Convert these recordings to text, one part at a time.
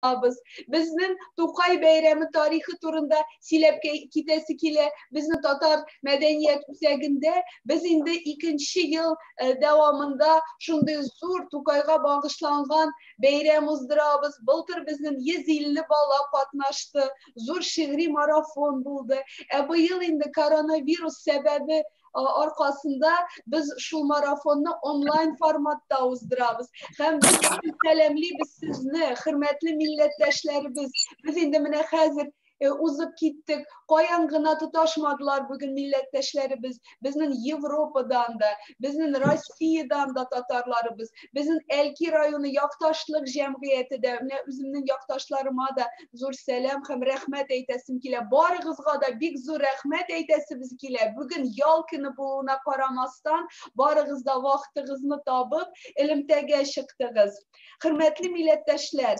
Абыз. Безнең Тукай бәйрәме тарихы турында сөйләп китәсе килә. Безнең татар мәдәният үзәгендә без инде икенче ел э, дәвамында шундый зур Тукайга багышланган бәйрәм уздырабыз. Былтыр безнең 150 бала катнашты. Зур шигъри марафон булды. Ә быел инде коронавирус сәбәбе аркасында без шул марафонны онлайн форматта уздырабыз. Һәм без сәламлибез сезне, хөрмәтле милләттәшләребез. Без инде менә хәзер э, узып киттек. Каян гына тоташмадылар бүген милләттәшләребез. Безнең Европадан да, безнең Россиядән дә татарларыбыз, безнең Әлки районы якташлык җәмгыяте дә, менә үземнең якташларыма да зур сәлам һәм рәхмәт әйтәсем килә. Барыгызга да бик зур рәхмәт әйтәсебез килә. Бүген ял көне булуына карамастан, барыгыз да вакытыгызны табып, элемтәгә чыктыгыз. Хөрмәтле милләттәшләр,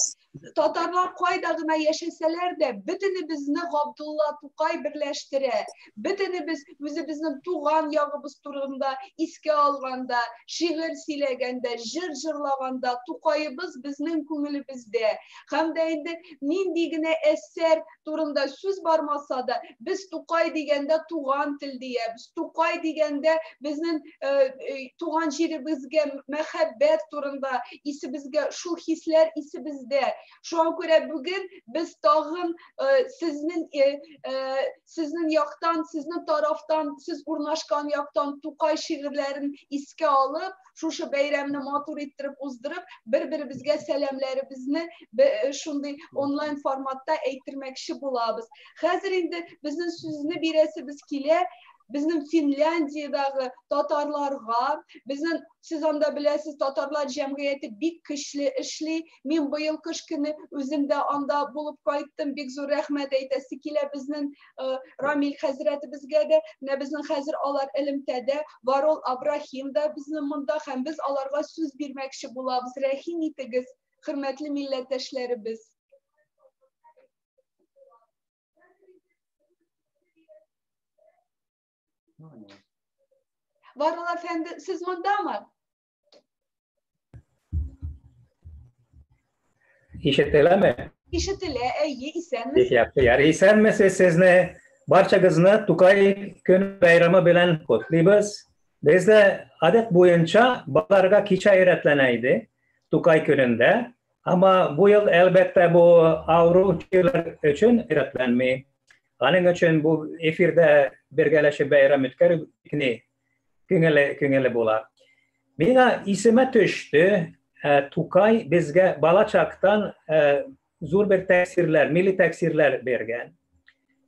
татарлар кайда гына яшәсәләр дә, бөтенебезне Габдулла Тукай берләштерә. Бөтенебез үзебезнең туган ягыбыз турында искә алганда, шигырь сөйләгәндә, җыр җырлаганда Тукаебыз безнең күңелебездә. Һәм дә инде нинди генә әсәр турында сүз бармаса да, без Тукай дигәндә туган тел диябез. Тукай дигәндә безнең э, э, туган җиребезгә мәхәббәт турында исебезгә шул хисләр исебездә. Шуңа күрә бүген без тагын э, сезнең сезнең яктан, сезнең тарафтан, сез урнашкан яктан Тукай шигырьләрен искә алып, шушы бәйрәмне матур иттереп уздырып, бер-беребезгә сәламләребезне э, шундый онлайн форматта әйттермәкче булабыз. Хәзер инде безнең сүзне бирәсебез килә безнең Финляндиядәге татарларга, безнең сез анда беләсез, татарлар җәмгыяте бик көчле эшли. Мин быел кыш көне үзем дә анда булып кайттым. Бик зур рәхмәт әйтәсе килә безнең э, Рамил хәзрәтебезгә дә. Менә безнең хәзер алар элемтәдә. Варол Абрахим да безнең монда һәм без аларга сүз бирмәкче булабыз. Рәхим итегез, хөрмәтле милләттәшләребез. Варол әфәнде, сез мондамы? Ишетеләме? Ишетелә, әйе, исәнмесез. Яхшы, исәнмесез сезне. Барчагызны Тукай көн бәйрәме белән котлыйбыз. Бездә адәт буенча балаларга кичә өйрәтләнә иде Тукай көнендә. Әмма бу ел әлбәттә бу авыру чирләр өчен өйрәтләнми. Аның өчен бу эфирдә бергәләшеп бәйрәм үткәрү күңеле күңеле була. Миңа исемә төште, э, Тукай безгә бала чактан э, зур бер тәэсирләр, милли тәэсирләр биргән.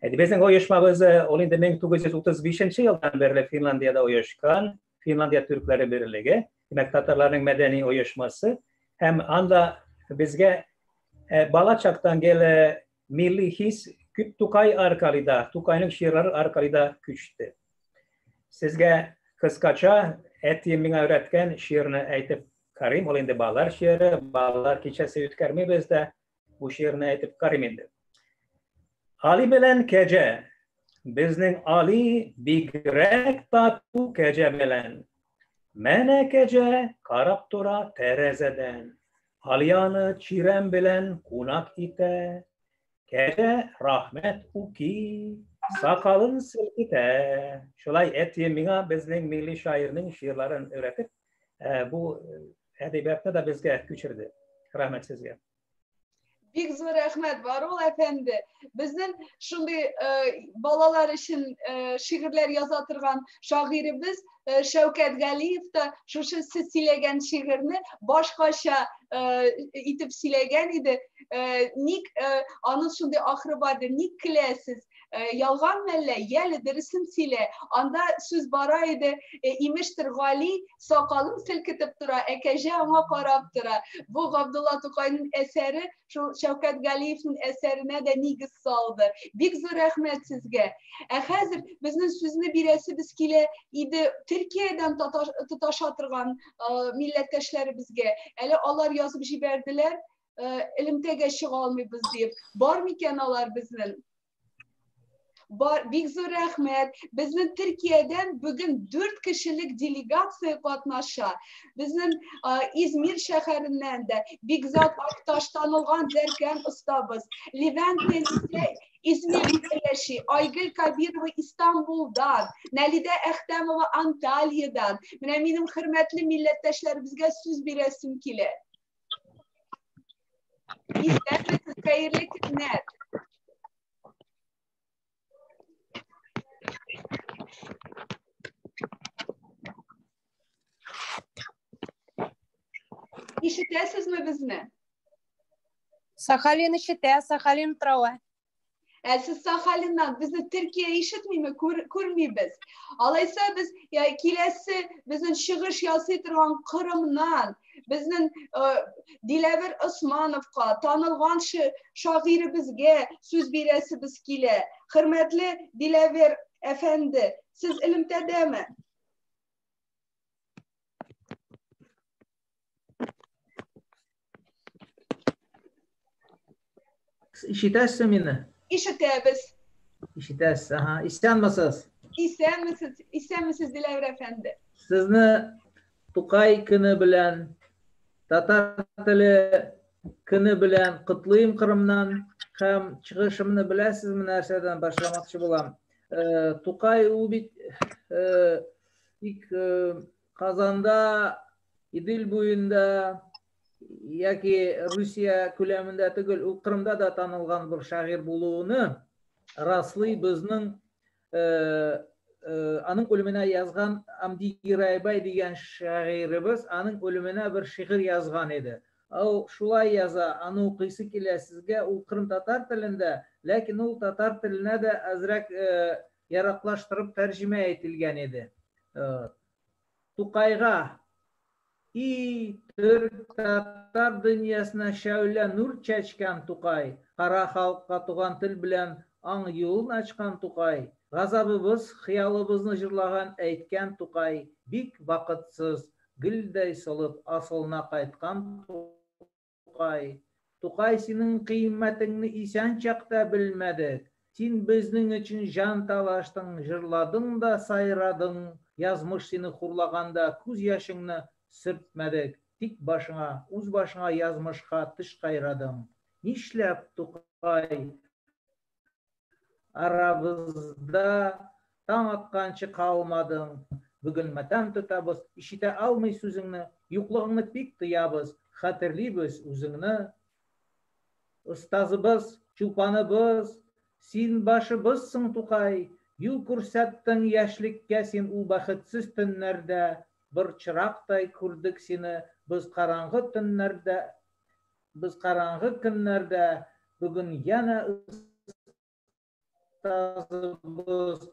Әйде, безнең оешмабыз э, ул инде 1935 елдан бирле Финляндиядә оешкан, Финляндия түркләре берлеге, димәк, татарларның мәдәни оешмасы. Һәм анда безгә бала чактан гел милли хис күп Тукай аркалы да, Тукайның шигырьләре аркалы да күчте. Сезгә кыскача әтием миңа өйрәткән шигырьне әйтеп карыйм. Ул инде балалар шигыре, балалар кичәсе үткәрмибез дә, бу шигырьне әйтеп карыйм инде. Али белән кәҗә. Безнең Али бигрәк тату кәҗә белән. Менә кәҗә карап тора тәрәзәдән. Али аны чирәм белән кунак итә. Кәҗә рәхмәт уки, сакалын селкетә. Шулай әтием миңа безнең милли шагыйрьнең шигырьләрен өйрәтеп, э, бу э, әдәбиятны да безгә күчерде. Рәхмәт сезгә. Бик зур рәхмәт, Варул әфәнде. Безнең шундый э, балалар өчен шигырьләр яза торган шагыйребез Шәүкәт Галиев та шушы сез сөйләгән шигырьне башкача итеп сөйләгән иде. Ник аның шундый ахыры бар иде, ник көләсез? Ялган мәллә, яле дөресен сөйлә. Анда сүз бара иде, имештер Гали сакалын селкетеп тора, ә кәҗә аңа карап тора. Бу Габдулла Тукайның әсәре шул Шәүкәт Галиевның әсәренә дә нигез салды. Бик зур рәхмәт сезгә. Ә хәзер безнең сүзне бирәсебез килә иде Төркиядән тоташа торган милләттәшләребезгә. Әле алар язып җибәрделәр, элемтәгә чыга алмыйбыз дип. Бар микән алар безнең? Бар, бик зур рәхмәт. Безнең Төркиядән бүген 4 кешелек делегация катнаша. Безнең Измир шәһәреннән дә Бигзат Акташ танылган зәркән остабыз. Левент Тенисә Измирдә яши, Айгөл Кабирова Истанбулдан, Нәлидә Әхтәмова Анталиядан. Менә минем хөрмәтле милләттәшләребезгә сүз бирәсем килә. Исәнмесез, хәерле көннәр. Ишетәсезме безне? Сахалин ишетә, Сахалин утравы. Ә сез Сахалиннан, безне Төркия ишетмиме, күрмибез. Алайса без киләсе безнең чыгыш ясый торган Кырымнан, безнең Диләвер Османовка, танылган шагыйребезгә сүз бирәсебез килә. Хөрмәтле Диләвер әфәнде, сез элемтәдәме? Ишетәсезме мине? Ишетәбез. Ишетәсез, ага. Исәнмесез? Исәнмесез, исәнмесез, Диләвер әфәнде. Сезне Тукай көне белән, татар теле көне белән котлыйм Кырымнан һәм чыгышымны беләсезме нәрсәдән башламакчы булам. Тукай ул бит бик Казанда, Идел буенда яки Русия күләмендә түгел, ул Кырымда да танылган бер шагыйрь булуны раслый безнең аның үлеменә язган Амди Гирайбай дигән шагыйребез аның үлеменә бер шигырь язган иде. Ул шулай яза, аны укыйсы килә сезгә, ул кырым татар телендә, ләкин ул татар теленә дә әзрәк яраклаштырып тәрҗемә ителгән иде. Тукайга И төрк-татар дөньясына шәүлә нур чәчкән Тукай, кара халыкка туган тел белән аң юлын ачкан Тукай, газабыбыз, хыялыбызны җырлаган, әйткән Тукай, бик вакытсыз, гөлдәй сылып, асылына кайткан Тукай. Тукай, синең кыйммәтеңне исән чакта белмәдек. Син безнең өчен җан талаштың, җырладың да сайрадың, язмыш сине хурлаганда күз яшеңне сөртмәдек, тик башыңа, үз башыңа язмышка теш кайрадың. Нишләп, Тукай, арабызда таң атканчы калмадың? Бүген матәм тотабыз, ишетә алмый сүзеңне, юклыгыңны бик тоябыз, хәтерлибез үзеңне. Остазыбыз, чулпаныбыз, син башыбызсың, Тукай, юл күрсәттең яшьлеккә син ул бәхетсез төннәрдә, бер чырактай күрдек сине без караңгы төннәрдә, без караңгы көннәрдә, бүген янә остазыбыз,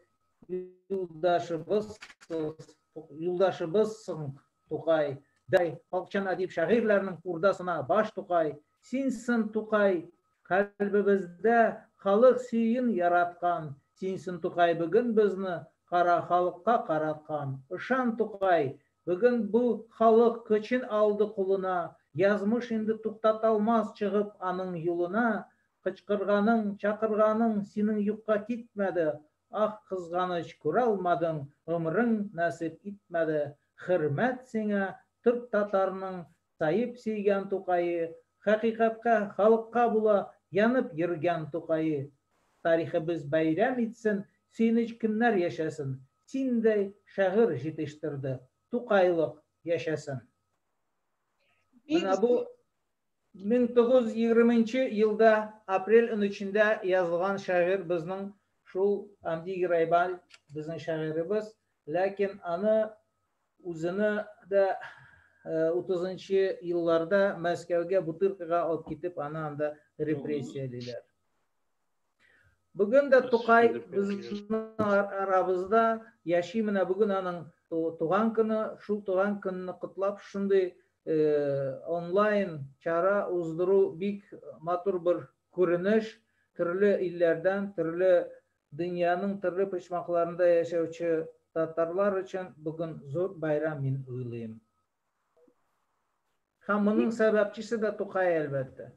юлдашыбызсыз, юлдашыбызсың, Тукай. Дәй, халыкчан әдип шагыйрьләрнең урдасына баш Тукай. Синсең, Тукай, кальбебездә халык сөюен яраткан. Синсең, Тукай, бүген безне кара халыкка караткан. Ышан, Тукай, бүген бу халык көчен алды кулына, язмыш инде туктаталмас чыгып аның юлына. Кычкырганың, чакырганың синең юкка китмәде, ах, кызганыч, күралмадың, гомерең насыйп итмәде. Хөрмәт сиңа, төрк-татарның саеп сөйгән Тукае, хакыйкатькә, халыкка була янып йөргән Тукае. Тарихыбыз бәйрәм итсен, сөенеч көннәр яшәсен, синдәй шагыйрь җитештерде, Тукайлык яшәсен. Менә бу 1920 елда апрель 13-ндә язылган шагыйрь безнең шул Амди Гирайбай безнең шагыйребез, ләкин аны үзене дә 30 елларда Мәскәүгә Бутыркага алып китеп, аны анда репрессиялиләр. Бүген дә Тукай безнең арабызда яши. Менә бүген аның туган көне, шул туган көнне котлап шундый онлайн чара уздыру бик матур бер күренеш. Төрле илләрдән, төрле дөньяның төрле почмакларында яшәүче татарлар өчен бүген зур байрам мин уйлыйм. Һәм моның сәбәпчесе дә Тукай, әлбәттә.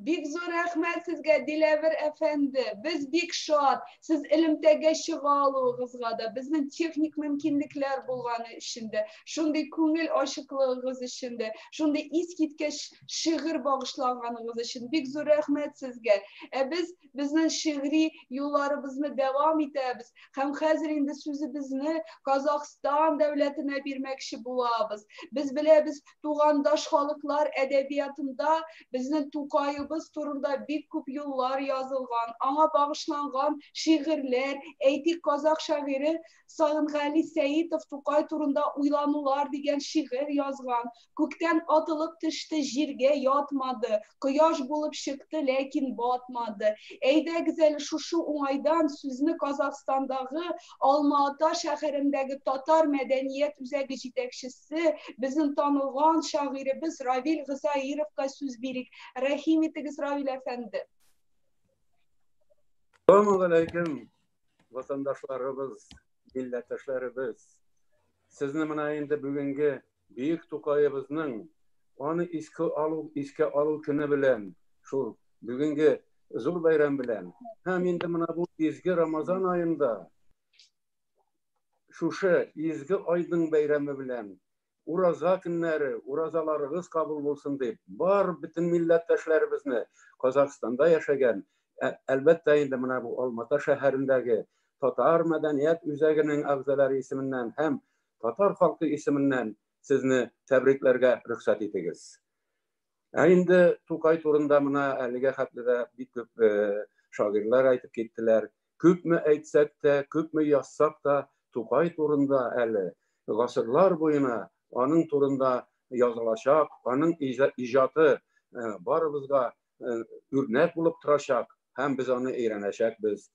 Бик зур рәхмәт сезгә, Диләвер әфәнде. Без бик шат, сез элемтәгә чыга алуыгызга да, безнең техник мөмкинлекләр булганы өчен дә, шундый күңел ачыклыгыгыз өчен дә, шундый искиткеч шигырь багышлаганыгыз өчен бик зур рәхмәт сезгә. Ә без безнең шигъри юлларыбызны дәвам итәбез һәм хәзер инде сүзебезне Казахстан дәүләтенә бирмәкче булабыз. Без беләбез, тугандаш халыклар әдәбиятында безнең Тукаебыз турында бик күп юллар язылган, аңа багышланган шигырьләр, әйтик, казах шагыйре Сагынгали Сәитов Тукай турында Уйланулар дигән шигырь язган. Күктән атылып төште, җиргә ятмады, кояш булып чыкты, ләкин батмады. Әйдәгез әле шушы уңайдан сүзне Казахстандагы Алма-Ата шәһәрендәге татар мәдәният үзәге җитәкчесе, безнең танылган шагыйребез Равил Гозәировка сүз бирик. Рәхим итегез, Равил әфәнде. Ассаламу алейкум, ватандашларыбыз, милләттәшләребез. Сезне менә инде бүгенге бөек Тукаебызның аны искә алу, искә алу көне белән, шул бүгенге зур бәйрәм белән һәм инде менә бу изге Рамазан аенда шушы изге айның бәйрәме белән ураза көннәре, уразаларыгыз кабул булсын дип, бар бөтен милләттәшләребезне Казахстанда яшәгән, әлбәттә инде менә бу Алмата шәһәрендәге татар мәдәният үзәгенең әгъзалары исеменнән һәм татар халкы исеменнән сезне тәбрикләргә рөхсәт итегез. Ә инде Тукай турында менә әлегә хәтле дә бик күп шагыйрьләр әйтеп киттеләр. Күпме әйтсәк тә, күпме язсак та, Тукай турында әле гасырлар буена аның турында язылачак, аның иҗаты барыбызга үрнәк булып торачак һәм без аны өйрәнәчәкбез.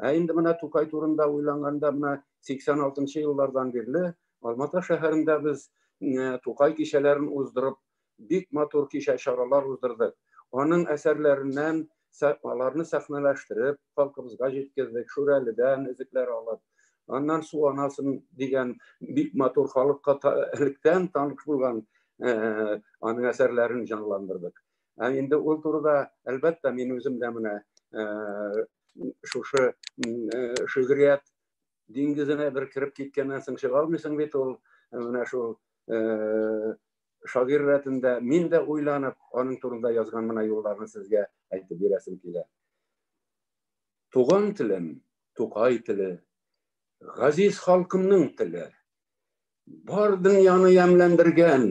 Ә инде менә Тукай турында уйланганда, менә 86 еллардан бирле Алмата шәһәрендә без Тукай кичәләрен уздырып, бик матур кичә чаралар уздырдык. Аның әсәрләреннән аларны сәхнәләштереп, халкыбызга җиткердек, Шүрәледән өзекләр алып, аннан Су анасын дигән бик матур халыкка электән таныш булган аның әсәрләрен җанландырдык. Ә инде ул турыда, әлбәттә, мин үзем дә менә шушы шигърият диңгезенә бер кереп киткәннән соң чыга алмыйсың бит ул, менә шул шагыйрь рәтендә мин дә уйланып, аның турында язган менә юлларны сезгә әйтеп бирәсем килә. Туган телем, Тукай теле, газиз халкымның теле. Бар дөньяны ямьләндергән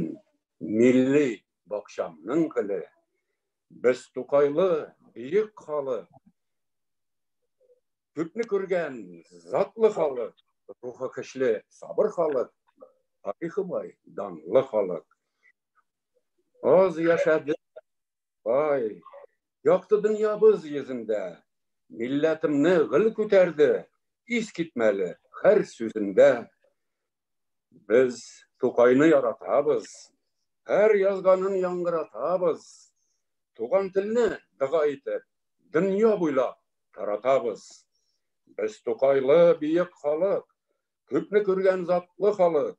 милли бакчамның гөле. Без Тукайлы бөек халык, күпне күргән затлы халык, рухы көчле сабыр халык, тарихы бай, данлы халык. Аз яшәде бай, якты дөньябыз йөзендә, милләтемне гөл күтәрде, ис китмәле һәр сүзендә. Без Тукайны яратабыз, һәр язганын яңгыратабыз. Туган телне дога итеп, дөнья буйлап таратабыз. Без Тукайлы бөек халык, күпне күргән затлы халык,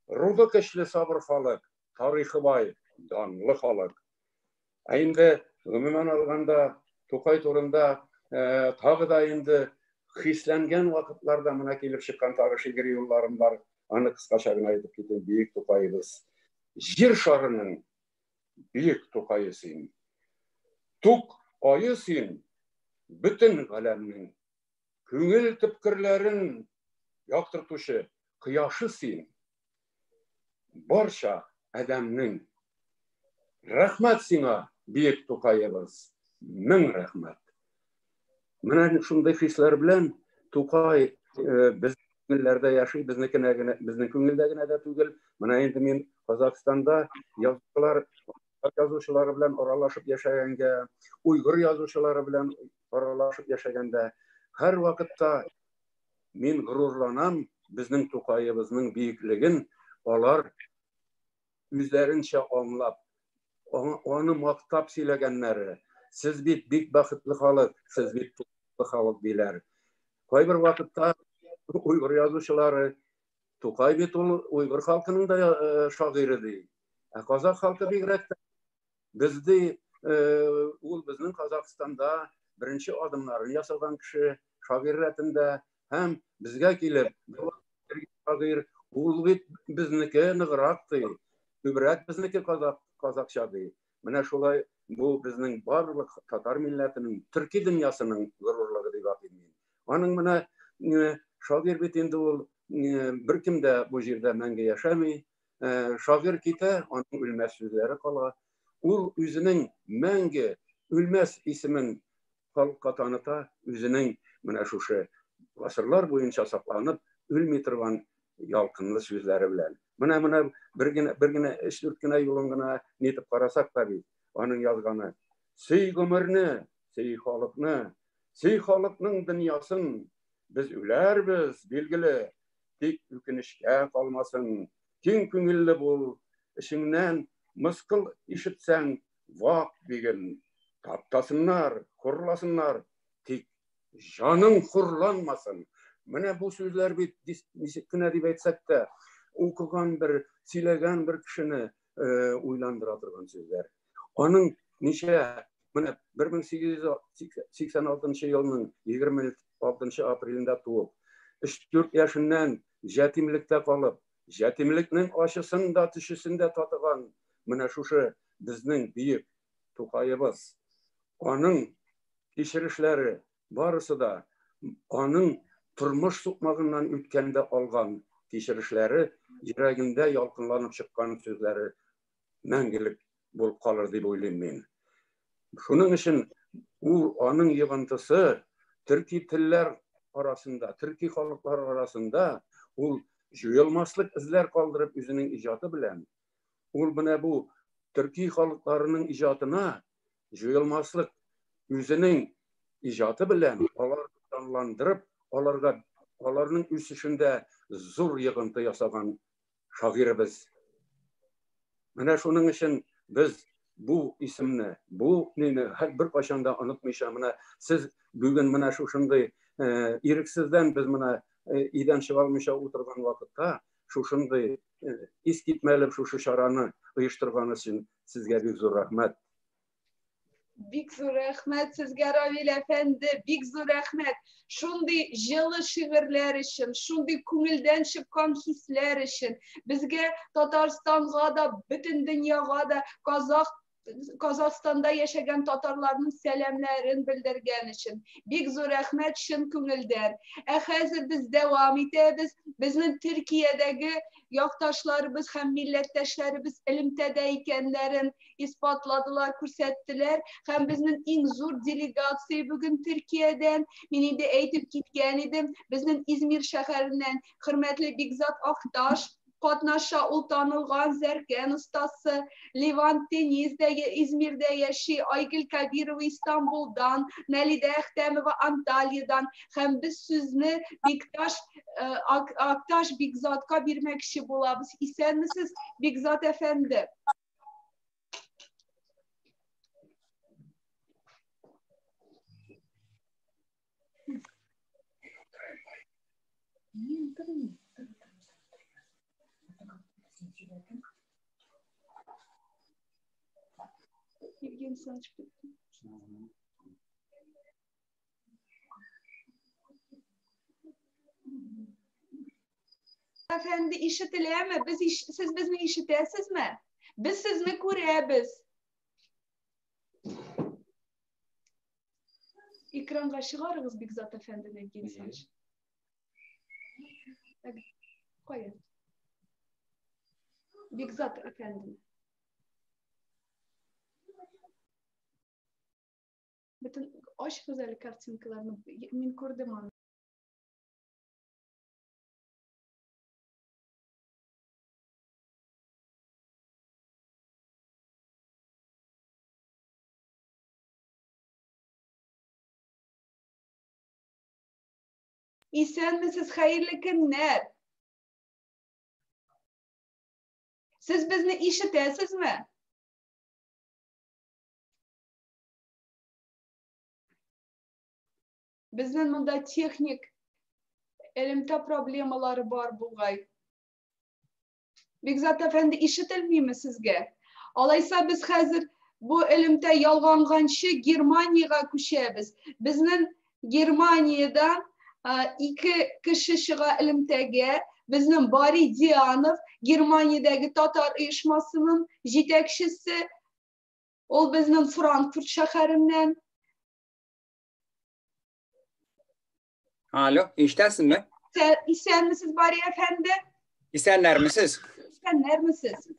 рухы көчле сабыр халык, тарихы бай, данлы халык. Ә инде гомумән алганда Тукай турында тагы да инде хисләнгән вакытларда менә килеп чыккан тагы шигъри юлларым бар. Аны кыскача гына әйтеп китәм. Бөек Тукаебыз. Җир шарының бөек Тукае син. Тук ае син, бөтен галәмнең күңел төпкерләрен яктыртучы кояшы син. Барча адәмнең. Рәхмәт сиңа, бөек Тукаебыз. Мең рәхмәт. Менә шундый хисләр белән Тукай без күңелләрдә яши, безнекенә генә, безнең күңелдә генә дә түгел. Менә инде мин Казахстанда язучылар язучылары белән аралашып яшәгәнгә, уйгыр язучылары белән аралашып яшәгәндә, һәр вакытта мин горурланам безнең Тукаебызның бөеклеген алар үзләренчә аңлап, аны мактап сөйләгәннәре. Сез бит бик бәхетле халык, сез бит туклы халык диләр. Кайбер вакытта уйгыр язучылары Тукай бит ул уйгыр халкының да шагыйре ди. Ә казах халкы бигрәк тә без ди, ул безнең безнең Казахстанда беренче адымнарын ясаган кеше, шагыйрь рәтендә һәм безгә килеп, шагыйрь, ул бит безнеке ныграк ди, күбрәк безнеке казак, казакча ди. Менә шулай бу безнең барлык татар милләтенең, төрки дөньясының горурлыгы дип атыйм мин. Аның менә шагыйрь бит инде ул беркем дә бу җирдә мәңге яшәми. Шагыйрь китә, аның үлмәс сүзләре кала. Ул үзенең мәңге үлмәс исемен халыкка таныта, үзенең менә шушы гасырлар буенча сакланып үлми торган ялкынлы сүзләре белән. Менә бер генә өч-дүрт кенә юлын гына нитеп карасак та бит, аның язганы: "Сөй гомерне, сөй халыкны, сөй халыкның дөньясын, без үләрбез, билгеле, тик үкенечкә калмасын. Киң күңелле бул, эшеңнән мыскыл ишетсәң, вак диген, таптасыннар, хурласыннар, тик җаның хурланмасын". Менә бу сүзләр бит ничек кенә дип әйтсәк тә, укыган бер, сөйләгән бер кешене уйландыра торган сүзләр. Аның ничә менә 1886 елның 26 апрелендә туып, 3-4 яшеннән җәтимлектә калып, җәтимлекнең ачысын да, төчесен дә татыган менә шушы безнең бөек Тукаебыз. Аның кичерешләре барысы да аның тормыш сукмагыннан үткәндә алган кичерешләре, йөрәгендә ялкынланып чыккан сүзләре мәңгелек булып калыр дип уйлыйм мин. Шуның өчен ул аның йогынтысы төрки телләр арасында, төрки халыклар арасында ул җуелмаслык эзләр калдырып үзенең иҗаты белән, ул менә бу төрки халыкларының иҗатына җуелмаслык үзенең иҗаты белән алар җанландырып, аларга аларның үсешендә зур йогынты ясаган шагыйребез. Менә шуның өчен без бу исемне, бу нине һәр бер кайчан да онытмыйча, менә сез бүген менә шушындый ирексездән без менә өйдән чыга алмыйча утырган вакытта шушындый искитмәле шушы чараны оештырган өчен сезгә бик зур рәхмәт. Бик зур рәхмәт сезгә, Равил әфәнде, бик зур рәхмәт. Шундый җылы шигырьләр өчен, шундый күңелдән чыккан хисләр өчен. Безгә Татарстанга да, бөтен дөньяга да Казахстанда яшәгән татарларның сәламнәрен белдергән өчен. Бик зур рәхмәт чын күңелдән. Ә хәзер без дәвам итәбез. Безнең Төркиядәге якташларыбыз һәм милләттәшләребез элемтәдә икәннәрен исбатладылар, күрсәттеләр. Һәм безнең иң зур делегация бүген Төркиядән, мин инде әйтеп киткән идем, безнең Измир шәһәреннән хөрмәтле Бигзат Акташ катнаша, ул танылган зәркән остасы, Левант Тениз дә Измирдә яши, Айгөл Кабирова Истанбулдан, Нәлидә Әхтәмова Антальядан, һәм без сүзне Бикташ Акташ Бигзатка бирмәкче булабыз. Исәнмесез, Бигзат әфәнде? Евгений Александрович. Әфәнде, ишетеләме? Без сез безне ишетәсезме? Без сезне күрәбез. Экранга чыгарыгыз Бигзат әфәндене, Евгений Александрович. Кая? Бигзат әфәндене. Бөтен ачыгыз әле картинкаларны. Мин күрдем аны. Исәнмесез, хәерле көннәр. Сез безне ишетәсезме? Безнең монда техник элемтә проблемалары бар бугай. Бигзат әфәнде, ишетелмиме сезгә? Алайса без хәзер Бу элемтә ялганганчы Германиягә күчәбез. Безнең Германиядән ике кеше чыга элемтәгә. Безнең Бари Дианов, Германиядәге татар оешмасының җитәкчесе. Ул безнең Франкфурт шәһәреннән. Алло, ишетәсезме? Исәнмесез, Бари әфәнде? Исәннәрмесез? Исәннәрмесез?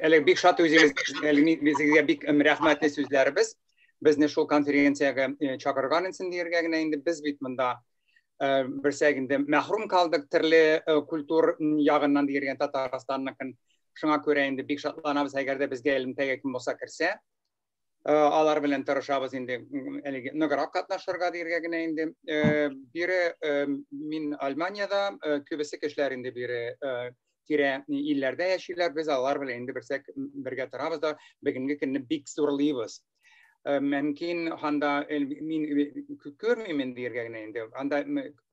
Әле бик шат үзегез, әле безгә бик рәхмәтле сүзләребез. Безне шул конференциягә чакырган өчен дияргә генә инде без бит монда берсәк инде мәхрүм калдык төрле культур ягыннан дияргә Татарстанныкын. Шуңа күрә инде бик шатланабыз, әгәр дә безгә элемтәгә кем булса керсә, алар белән тырышабыз инде әлеге ныграк катнашырга дияргә генә инде. Бире мин Алманиядә, күбесе кешеләр инде бире тирә илләрдә яшиләр, без алар белән инде берсәк бергә торабыз да, бүгенге көнне бик зурлыйбыз. Мөмкин анда мин күрмимен дияргә генә инде. Анда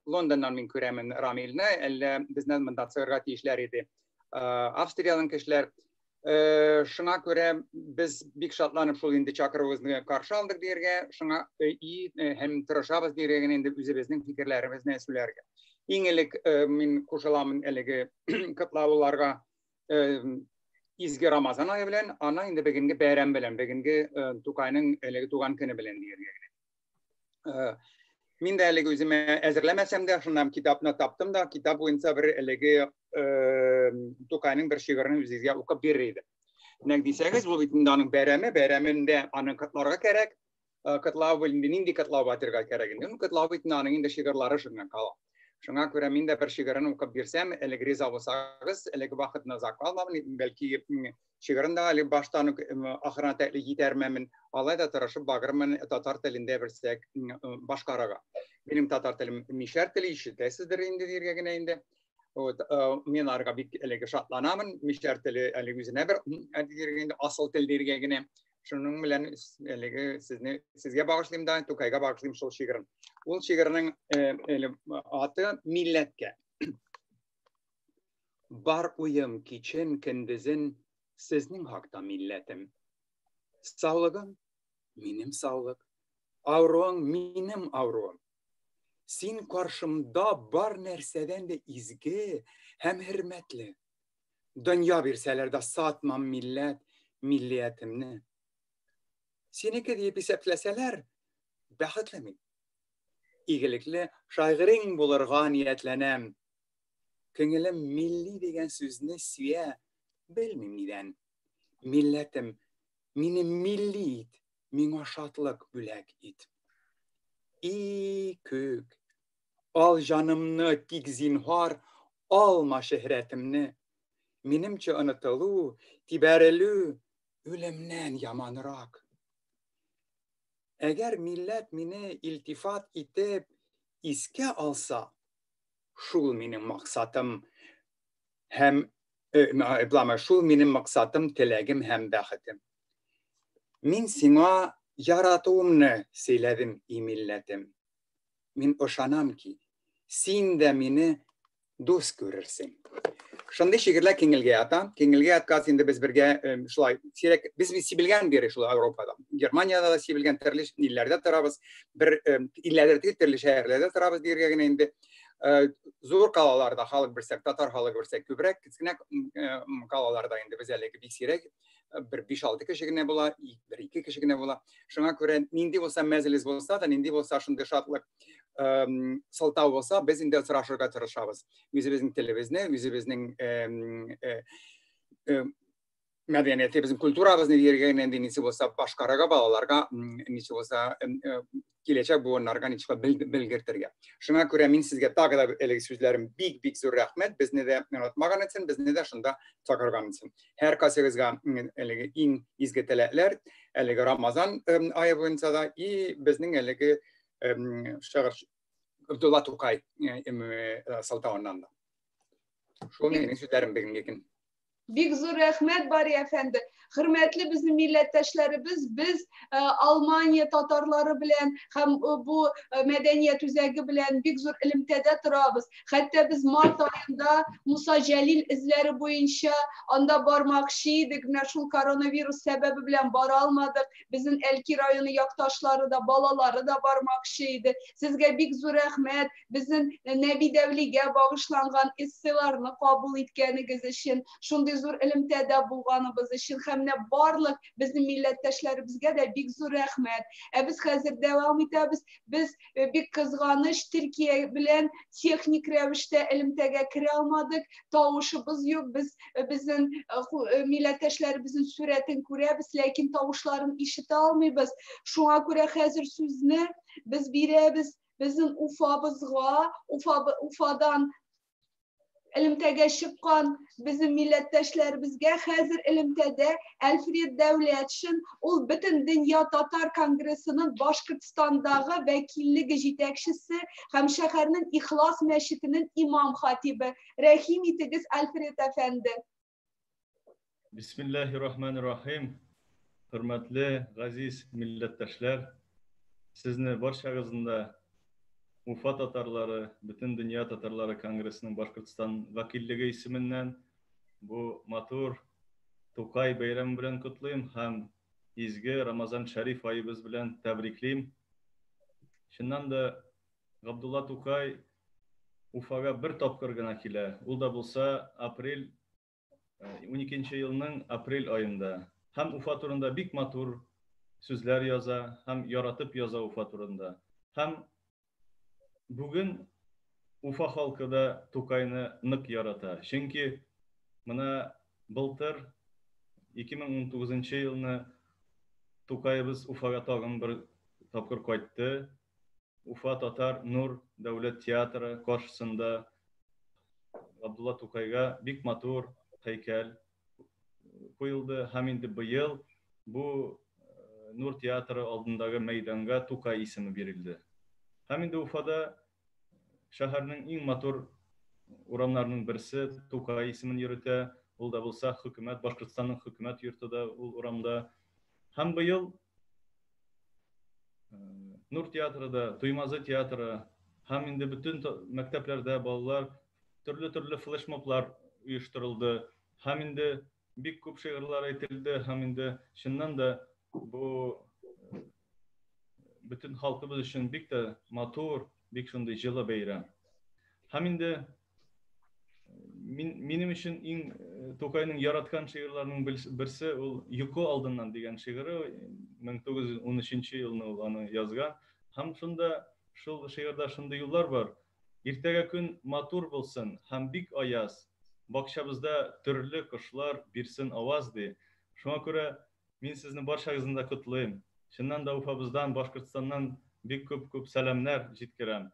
Лондоннан мин күрәмен Рамилне, әллә безнең монда чыгарга тиешләр иде. Австриянең кешеләр. Шуңа күрә без бик шатланып шул инде чакыруыбызны каршы алдык дияргә, шуңа и һәм тырышабыз дияргә генә инде үзебезнең фикерләребезне сөйләргә. Иң элек мин кушыламын әлеге котлауларга изге Рамазан ае белән, ана инде бүгенге бәйрәм белән, бүгенге Тукайның әлеге туган көне белән дияргә генә. Мин дә әлеге үземә әзерләмәсәм дә, шуннан китапны таптым да, китап буенча бер әлеге Тукайның бер шигырен үзегезгә укып бирер идем. Нәк дисәгез, бу бит инде аның бәйрәме, бәйрәмендә аны котларга кирәк. Котлау инде нинди котлау батырга кирәк инде? Котлау бит аның инде шигырьләре шуннан кала. Шуңа күрә мин дә бер шигырен укып бирсәм, әлеге риза булсагыз, әлеге вакытны озак алмамын, бәлки шигырен дә әле баштан ук ахырына тәкле җитәрмәмен. Алай да тырышып багырмын татар телендә берсәк башкарырга. Минем татар телем мишәр теле, ишетәсездер инде дияргә генә инде. Вот, мин арга бик әлеге шатланамын. Мишәр теле әле үзенә бер дияргә инде асыл тел дияргә генә. Шуның белән әлеге сезне сезгә багышлыйм да, Тукайга багышлыйм шул шигырен. Ул шигыренең әле аты милләткә. Бар уем кичен көндезен сезнең хакта, милләтем. Саулыгың минем саулык, авыруың минем авыруым. Син каршымда бар нәрсәдән дә изге һәм хөрмәтле. Дөнья бирсәләр дә сатмам милләт, миллиятемне. Синеке диеп исәпләсәләр, бәхетле мин. Игелекле шагыйрең булырга ниятләнәм. Күңелем милли дигән сүзне сөя, белмим нидән. Милләтем, мине милли ит, миңа шатлык бүләк ит. И күк, ал җанымны, тик зинһар, алма шөһрәтемне. Минемчә онытылу, тибәрелү үлемнән яманрак. Әгәр милләт мине илтифат итеп искә алса, шул минем максатым һәм шул минем максатым, теләгем һәм бәхетем. Мин сиңа яратуымны сөйләдем, и милләтем. Мин ышанам ки, син дә мине дус күрерсең. Шундый шигырьләр киңелгә ята. Киңелгә яткач инде без бергә шулай сирәк без сибелгән бире шулай Европада. Германиядә дә сибелгән төрле илләрдә торабыз. Бер илләрдә түгел, төрле шәһәрләрдә торабыз дияргә генә инде. Зур калаларда халык берсәк, татар халык берсәк күбрәк, кечкенә калаларда инде без әлеге бик сирәк бер 5-6 кеше генә була, бер 2 кеше генә була. Шуңа күрә нинди булса мәҗлес булса да, нинди булса шундый шатлык сылтау булса, без инде очрашырга тырышабыз. Үзебезнең телебезне, үзебезнең мәдәниятебезнең культурабызны дияргә инде ничек булса башкарырга, балаларга ничек булса киләчәк буыннарга ничек белгертергә. Шуңа күрә мин сезгә тагы да әлеге сүзләрем бик-бик зур рәхмәт. Безне дә онытмаган өчен, безне дә шунда чакырган өчен. Һәр кайсыгызга әлеге иң изге теләкләр, әлеге Рамазан ае буенча да и безнең әлеге шагыйрь Абдулла Тукай сылтавыннан да. Шул минем сүзләрем бүгенге көн. Бик зур рәхмәт, Бари әфәнде. Хөрмәтле безнең милләттәшләребез, без Алмания татарлары белән һәм бу мәдәният үзәге белән бик зур элемтәдә торабыз. Хәтта без март аенда Муса Җәлил эзләре буенча анда бармакчы идек, менә шул коронавирус сәбәбе белән бара алмадык. Безнең Әлки районы якташлары да, балалары да бармакчы иде. Сезгә бик зур рәхмәт. Безнең Нәби Дәүлигә багышланган эсселарны кабул иткәнегез өчен, шундый зур элемтәдә булганыбыз өчен һәм менә барлык безнең милләттәшләребезгә дә бик зур рәхмәт. Ә без хәзер дәвам итәбез. Без бик кызганыч Төркия белән техник рәвештә элемтәгә керә алмадык. Тавышыбыз юк. Без безнең милләттәшләребезнең сурәтен күрәбез, ләкин тавышларын ишетә алмыйбыз. Шуңа күрә хәзер сүзне без бирәбез безнең Уфабызга, Уфа, Уфадан элемтәгә чыккан безнең милләттәшләребезгә хәзер элемтәдә Әлфред Дәүләтшин, ул бөтен дөнья татар конгрессының Башкортстандагы вәкиллеге җитәкчесе һәм шәһәрнең Ихлас мәчетенең имам хатибы. Рәхим итегез, Альфред әфәнде. Бисмиллахи рахмани рахим. Хөрмәтле, газиз милләттәшләр, сезне барчагызны да Уфа татарлары, бөтен дөнья татарлары конгрессының Башкортстан вәкиллеге исеменнән бу матур Тукай бәйрәме белән котлыйм һәм изге Рамазан Шәриф аебыз белән тәбриклим. Чыннан да Габдулла Тукай Уфага бер тапкыр гына килә. Ул да булса апрель 12 елның апрель аенда. Һәм Уфа турында бик матур сүзләр яза, һәм яратып яза Уфа турында. Һәм бүген Уфа халкы да Тукайны нык ярата. Чөнки менә былтыр 2019 елны Тукаебыз Уфага тагын бер тапкыр кайтты. Уфа татар Нур дәүләт театры каршысында Габдулла Тукайга бик матур һәйкәл куелды һәм инде быел бу Нур театры алдындагы мәйданга Тукай исеме бирелде. Һәм инде Уфада шәһәрнең иң матур урамнарының берсе Тукай исемен йөртә. Ул да булса хөкүмәт, Башкортстанның хөкүмәт йорты да ул урамда. Һәм быел Нур театры да, Туймазы театры һәм инде бөтен мәктәпләрдә балалар төрле-төрле флешмоблар оештырылды. Һәм инде бик күп шигырьләр әйтелде һәм инде чыннан да бу бөтен халкыбыз өчен бик тә матур, бик шундый җылы бәйрәм. Һәм инде мин, минем өчен иң Тукайның яраткан шигырьләренең берсе ул Йокы алдыннан дигән шигыре 1913 елны ул аны язган. Һәм шунда шул шигырьдә шундый юллар бар. Иртәгә көн матур булсын һәм бик аяз, бакчабызда төрле кошлар бирсен аваз ди. Шуңа күрә мин сезне барчагызны да котлыйм. Чыннан да Уфабыздан, Башкортстаннан бик күп-күп сәламнәр җиткерәм.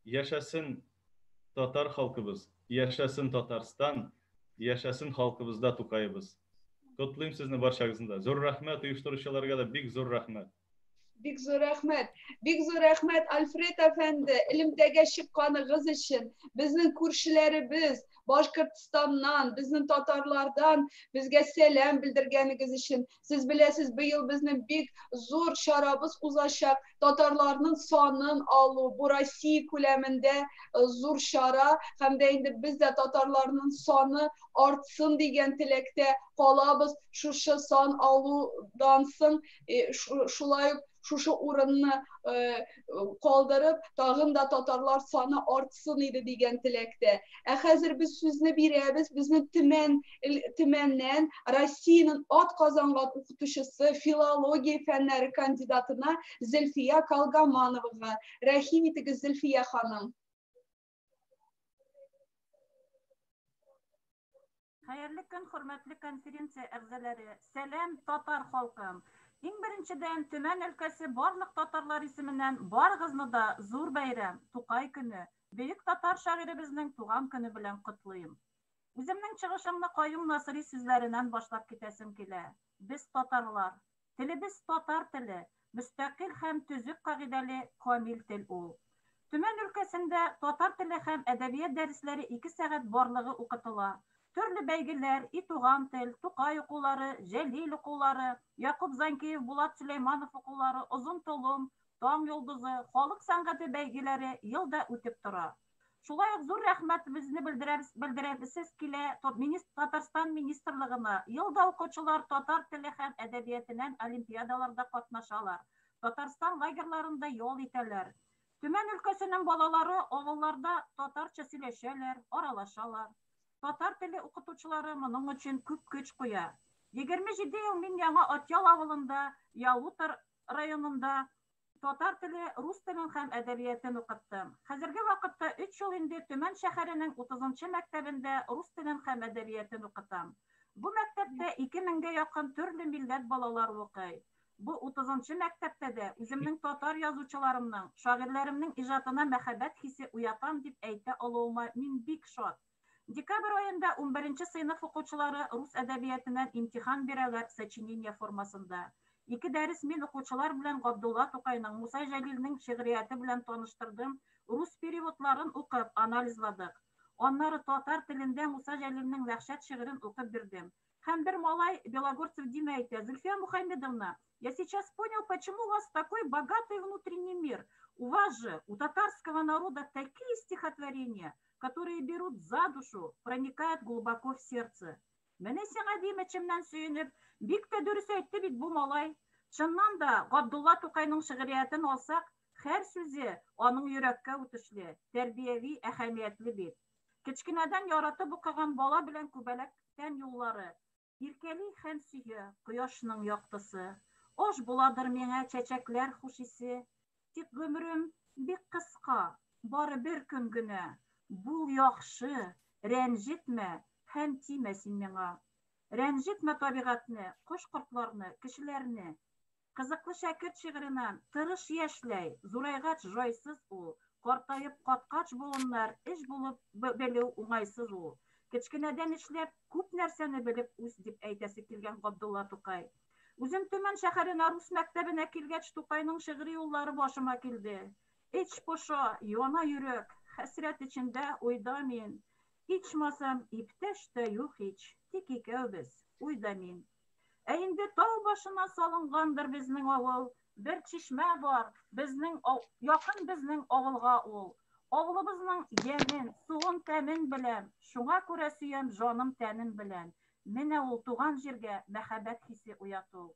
Яшәсен татар халкыбыз, яшәсен Татарстан, яшәсен халкыбызда Тукаебыз. Котлыйм сезне барчагызны да. Зур рәхмәт оештыручыларга да бик зур рәхмәт. Бик зур рәхмәт. Бик зур рәхмәт, Альфред әфәнде, элемтәгә чыкканыгыз өчен. Безнең күршеләребез Башкортстаннан, безнең татарлардан безгә сәлам белдергәнегез өчен. Сез беләсез, быел безнең бик зур чарабыз узачак. Татарларның санын алу, бу Россия күләмендә зур чара һәм дә инде без дә татарларның саны артсын дигән теләктә калабыз. Шушы сан алудан соң шулай ук шушы урынны калдырып, тагын да татарлар саны артсын иде дигән теләктә. Ә хәзер без сүзне бирәбез, безнең Төмән Төмәннән Россиянең ат казанган укытучысы, филология фәннәре кандидатына Зөлфия Калгамановага. Рәхим итегез, Зөлфия ханым. Хәерле көн, хөрмәтле конференция әгъзалары. Сәлам, татар халкым. Иң беренчедән, Төмән өлкәсе барлык татарлар исеменнән барыгызны да зур бәйрәм, Тукай көне, бөек татар шагыйребезнең туган көне белән котлыйм. Үземнең чыгышымны Каюм Насыйри сүзләреннән башлап китәсем килә. Без татарлар. Телебез татар теле, мөстәкыйль һәм төзек кагыйдәле камил тел ул. Төмән өлкәсендә татар теле һәм әдәбият дәресләре 2 сәгать барлыгы укытыла. Төрле бәйгеләр, И туган тел, Тукай укулары, Җәлил укулары, Якуб Занкиев, Булат Сөләйманов укулары, Озын толым, Таң йолдызы, халык сәнгате бәйгеләре ел да үтеп тора. Шулай ук зур рәхмәтебезне белдерәбез, белдерәбез килә Татарстан министрлыгына. Ел да укучылар татар теле һәм әдәбиятеннән олимпиадаларда катнашалар. Татарстан лагерьларында ял итәләр. Төмән өлкәсенең балалары авылларда татарча сөйләшәләр, аралашалар. Татар теле укытучылары моның өчен күп көч куя. 27 ел мин Яңа Атьял авылында, Ялутор районында татар теле, рус телен һәм әдәбиятын укыттым. Хәзерге вакытта 3 ел инде Төмән шәһәренең 30 мәктәбендә рус телен һәм әдәбиятын укытам. Бу мәктәптә 2000гә якын төрле милләт балалары укый. Бу 30 мәктәптә дә үземнең татар язучыларымның, шагыйрьләремнең иҗатына мәхәббәт хисе уятам дип әйтә алуыма мин бик шат. Декабрь аенда 11 сыйныф укучылары рус әдәбиятыннан имтихан бирәләр сочинение формасында. Ике дәрес мин укучылар белән Габдулла Тукайның, Муса Җәлилнең шигърияте белән таныштырдым, рус переводларын укып, анализладык. Аннары татар телендә Муса Җәлилнең Вәхшәт шигырен укып бирдем. Һәм бер малай, Белогорцев Дима әйтә: «Зульфия Мухаммедовна, я сейчас понял, почему у вас такой богатый внутренний мир. У вас же, у татарского народа такие стихотворения, которые берут за душу, проникают глубоко в сердце». Менә сиңа, дим эчемнән сөенеп, бик тә дөрес әйтте бит бу малай. Чыннан да, Габдулла Тукайның шигъриятен алсак, һәр сүзе аның йөрәккә үтешле, тәрбияви әһәмиятле бит. Кечкенәдән яратып укыган Бала белән күбәләктән юллары: Иркәли һәм сөя кояшның яктысы. Аш буладыр миңа чәчәкләр хуш исе. Тик гомерем бик кыска, бары бер көн генә. Бул яхшы, рәнҗетмә һәм тимә син миңа. Рәнҗетмә табигатьне, кош-кортларны, кешеләрне. Кызыклы шәкерт шигыреннән: Тырыш яшьләй, зурайгач җайсыз ул, картаеп каткач буыннар, эш булып белү уңайсыз ул. Кечкенәдән эшләп, күп нәрсәне белеп үс, дип әйтәсе килгән Габдулла Тукай. Үзем Төмән шәһәренә рус мәктәбенә килгәч, Тукайның шигъри юллары башыма килде. Эч поша, яна йөрәк, хәсрәт эчендә уйда мин. Ичмасам, иптәш тә юк һич, тик икәүбез, уйда мин. Ә инде тау башына салынгандыр безнең авыл, бер чишмә бар, безнең якын безнең авылга ул. Авылыбызның ямен, суын тәмен беләм, шуңа күрә сөям җаным тәнем белән. Менә ул туган җиргә мәхәббәт хисе уяту.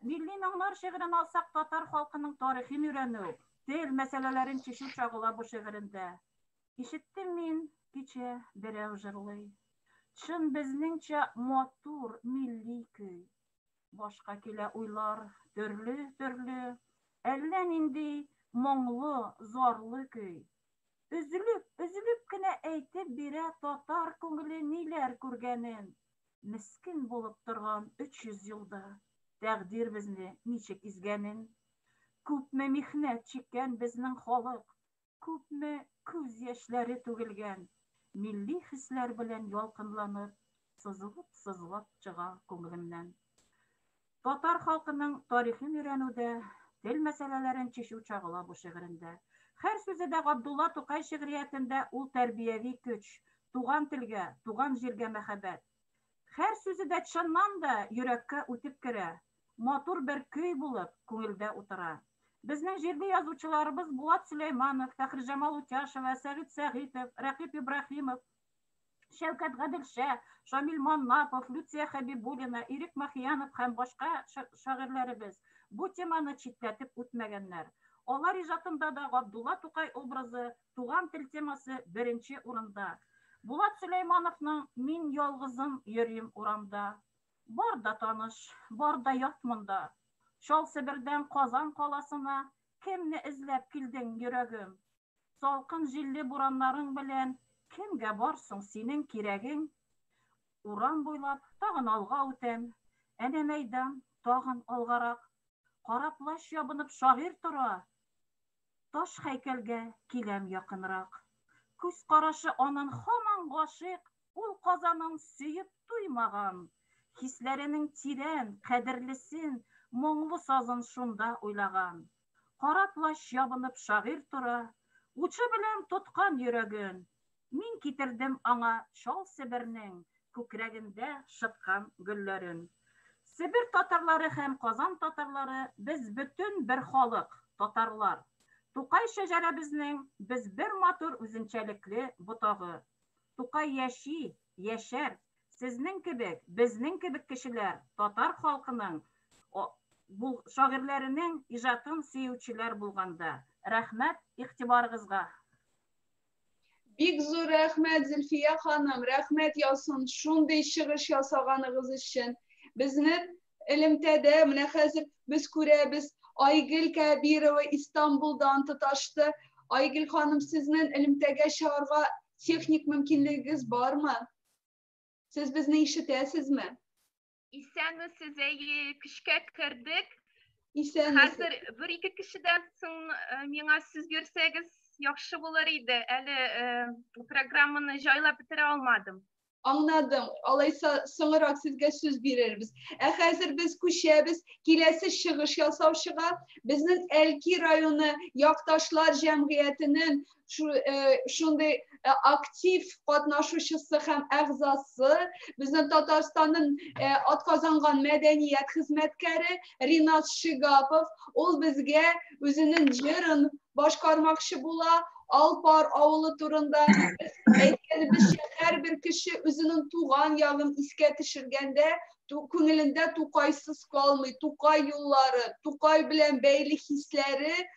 Милли моңнар шигырен алсак, татар халкының тарихын өйрәнү, тел мәсьәләләрен чишү чагыла бу шигырендә. Ишеттем мин кичә берәү җырлый. Чын безнеңчә матур милли көй. Башка килә уйлар төрле-төрле, әллә нинди моңлы, зарлы көй. Өзелеп, өзелеп кенә әйтеп бирә татар күңеле ниләр күргәнен. Мескен булып торган 300 елда тәкъдир безне ничек изгәнен. Күпме михнәт чиккән безнең халык, күпме күз яшьләре түгелгән, милли хисләр белән ялкынланып, сызылып-сызлап чыга күңелемнән. Татар халкының тарихын өйрәнүдә, тел мәсьәләләрен чишү чагыла бу шигырендә. Һәр сүзе дә Габдулла Тукай шигъриятендә ул тәрбияви көч, туган телгә, туган җиргә мәхәббәт. Һәр сүзе дә чыннан да йөрәккә үтеп керә, матур бер көй булып күңелдә утыра. Безнең җирле язучыларыбыз Булат Сөләйманов, Фәхриҗамал Утяшева, Сәгыйть Сәгыйтов, Рәкыйп Ибраһимов, Шәүкәт Гаделша, Шамил Маннапов, Люция Хәбибуллина, Ирек Махиянов һәм башка шагыйрьләребез бу теманы читләтеп үтмәгәннәр. Алар иҗатында да Габдулла Тукай образы, туган тел темасы беренче урында. Булат Сөләймановның Мин ялгызым йөрим урамда. Бар да таныш, бар да ят монда. Чал Себердән Казан каласына кемне эзләп килдең, йөрәгем? Салкын җилле бураннарың белән кемгә бар соң синең кирәгең? Урам буйлап тагын алга үтәм. Әнә мәйдан, тагын алгарак. Кара плащ ябынып шагыйрь тора. Таш һәйкәлгә киләм якынрак. Күз карашы анын һаман гашыйк, ул Казанын сөеп туймаган. Хисләренең тирән, кадерлесен, моңлы сазын шунда уйлаган. Кара плащ ябынып шагыйрь тора, учы белән тоткан йөрәген. Мин китердем аңа чал Себернең Күкрәгендә шыткан гөлләрен. Себер татарлары һәм Казан татарлары без бөтен бер халык, татарлар. Тукай шәҗәрәбезнең без бер матур үзенчәлекле ботагы. Тукай яши, яшәр. Сезнең кебек, безнең кебек кешеләр татар халкының шагыйрьләренең иҗатын сөючеләр булганда. Рәхмәт игътибарыгызга. Бик зур рәхмәт, Зөлфия ханым, рәхмәт яусын шундый чыгыш ясаганыгыз өчен. Безнең элемтәдә менә хәзер без күрәбез, Айгөл Кәбирова Истанбулдан тоташты. Айгөл ханым, сезнең элемтәгә чыгарга техник мөмкинлегегез бармы? Сез безне ишетәсезме? Исәнмесез, әйе, көчкә кердек. Исәнмесез. Хәзер бер-ике кешедән соң миңа сүз бирсәгез, яхшы булыр иде. Әле программаны җайлап бетерә алмадым. Аңладым. Алайса соңрак сезгә сүз бирербез. Ә хәзер без күчәбез киләсе чыгыш ясаучыга. Безнең Әлки районы якташлар җәмгыятенең шундый актив катнашучысы һәм әгъзасы, безнең Татарстанның атказанган мәдәният хезмәткәре Ринат Шигапов, ул безгә үзенең җырын башкармакчы була. Алпар авылы турында без әйткәнебезчә, һәрбер кеше үзенең туган ягын искә төшергәндә күңелендә Тукайсыз калмый. Тукай юллары, Тукай белән бәйле хисләре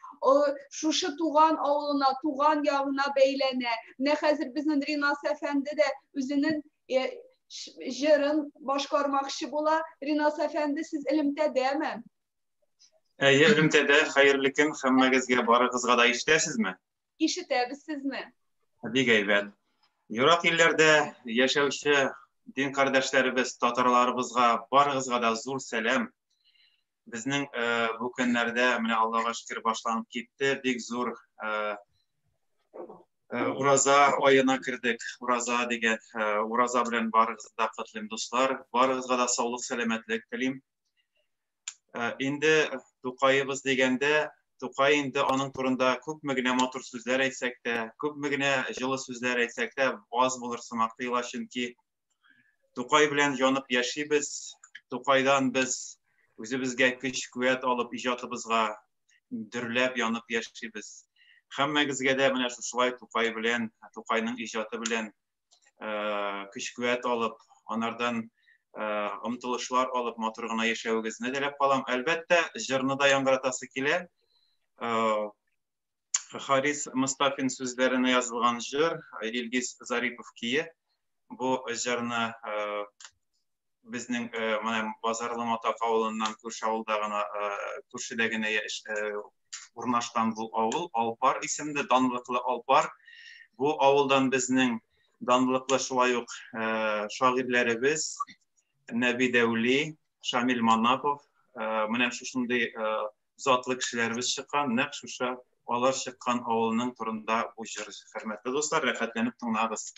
шушы туган авылына, туган ягына бәйләнә. Менә хәзер безнең Ринас әфәнде дә үзенең җырын башкармакчы була. Ринас әфәнде, сез элемтәдәме? Әйе, элемтәдә. Хәерле көн һәммәгезгә, барыгызга да. Ишетәсезме? Ишетәбез сезне. Бик әйбәт. Ерак илләрдә яшәүче дин кардәшләребез, татарларыбызга, барыгызга да зур сәлам. Безнең бу көннәрдә менә Аллага шөкер башланып китте. Бик зур ураза аена кердек. Ураза дигән, ураза белән барыгызны да котлыйм, дуслар. Барыгызга да саулык, сәламәтлек телим. Инде Тукаебыз дигәндә, Тукай инде аның турында күпме генә матур сүзләр әйтсәк тә, күпме генә җылы сүзләр әйтсәк тә, аз булыр сымак тоела, чөнки Тукай белән янып яшибез. Тукайдан без үзебезгә көч-куәт алып, иҗатыбызга дөрләп янып яшибез. Һәммәгезгә дә менә шушылай Тукай белән, Тукайның иҗаты белән көч-куәт алып, анардан омтылышлар алып, матур гына яшәвегезне теләп калам. Әлбәттә, җырны да яңгыратасы килә. Харис Мостафин сүзләренә язылган җыр, Илгиз Зарипов кие. Бу җырны безнең менә Базарлы Матак авылыннан күрше авылда гына, күршедә генә урнашкан бу авыл, Алпар исемле, данлыклы Алпар. Бу авылдан безнең данлыклы шулай ук шагыйрьләребез Нәби Дәүли, Шамил Манапов, менә шушындый затлы кешеләребез чыккан, нәкъ шушы алар чыккан авылның турында бу җыр. Хөрмәтле дуслар, рәхәтләнеп тыңлагыз.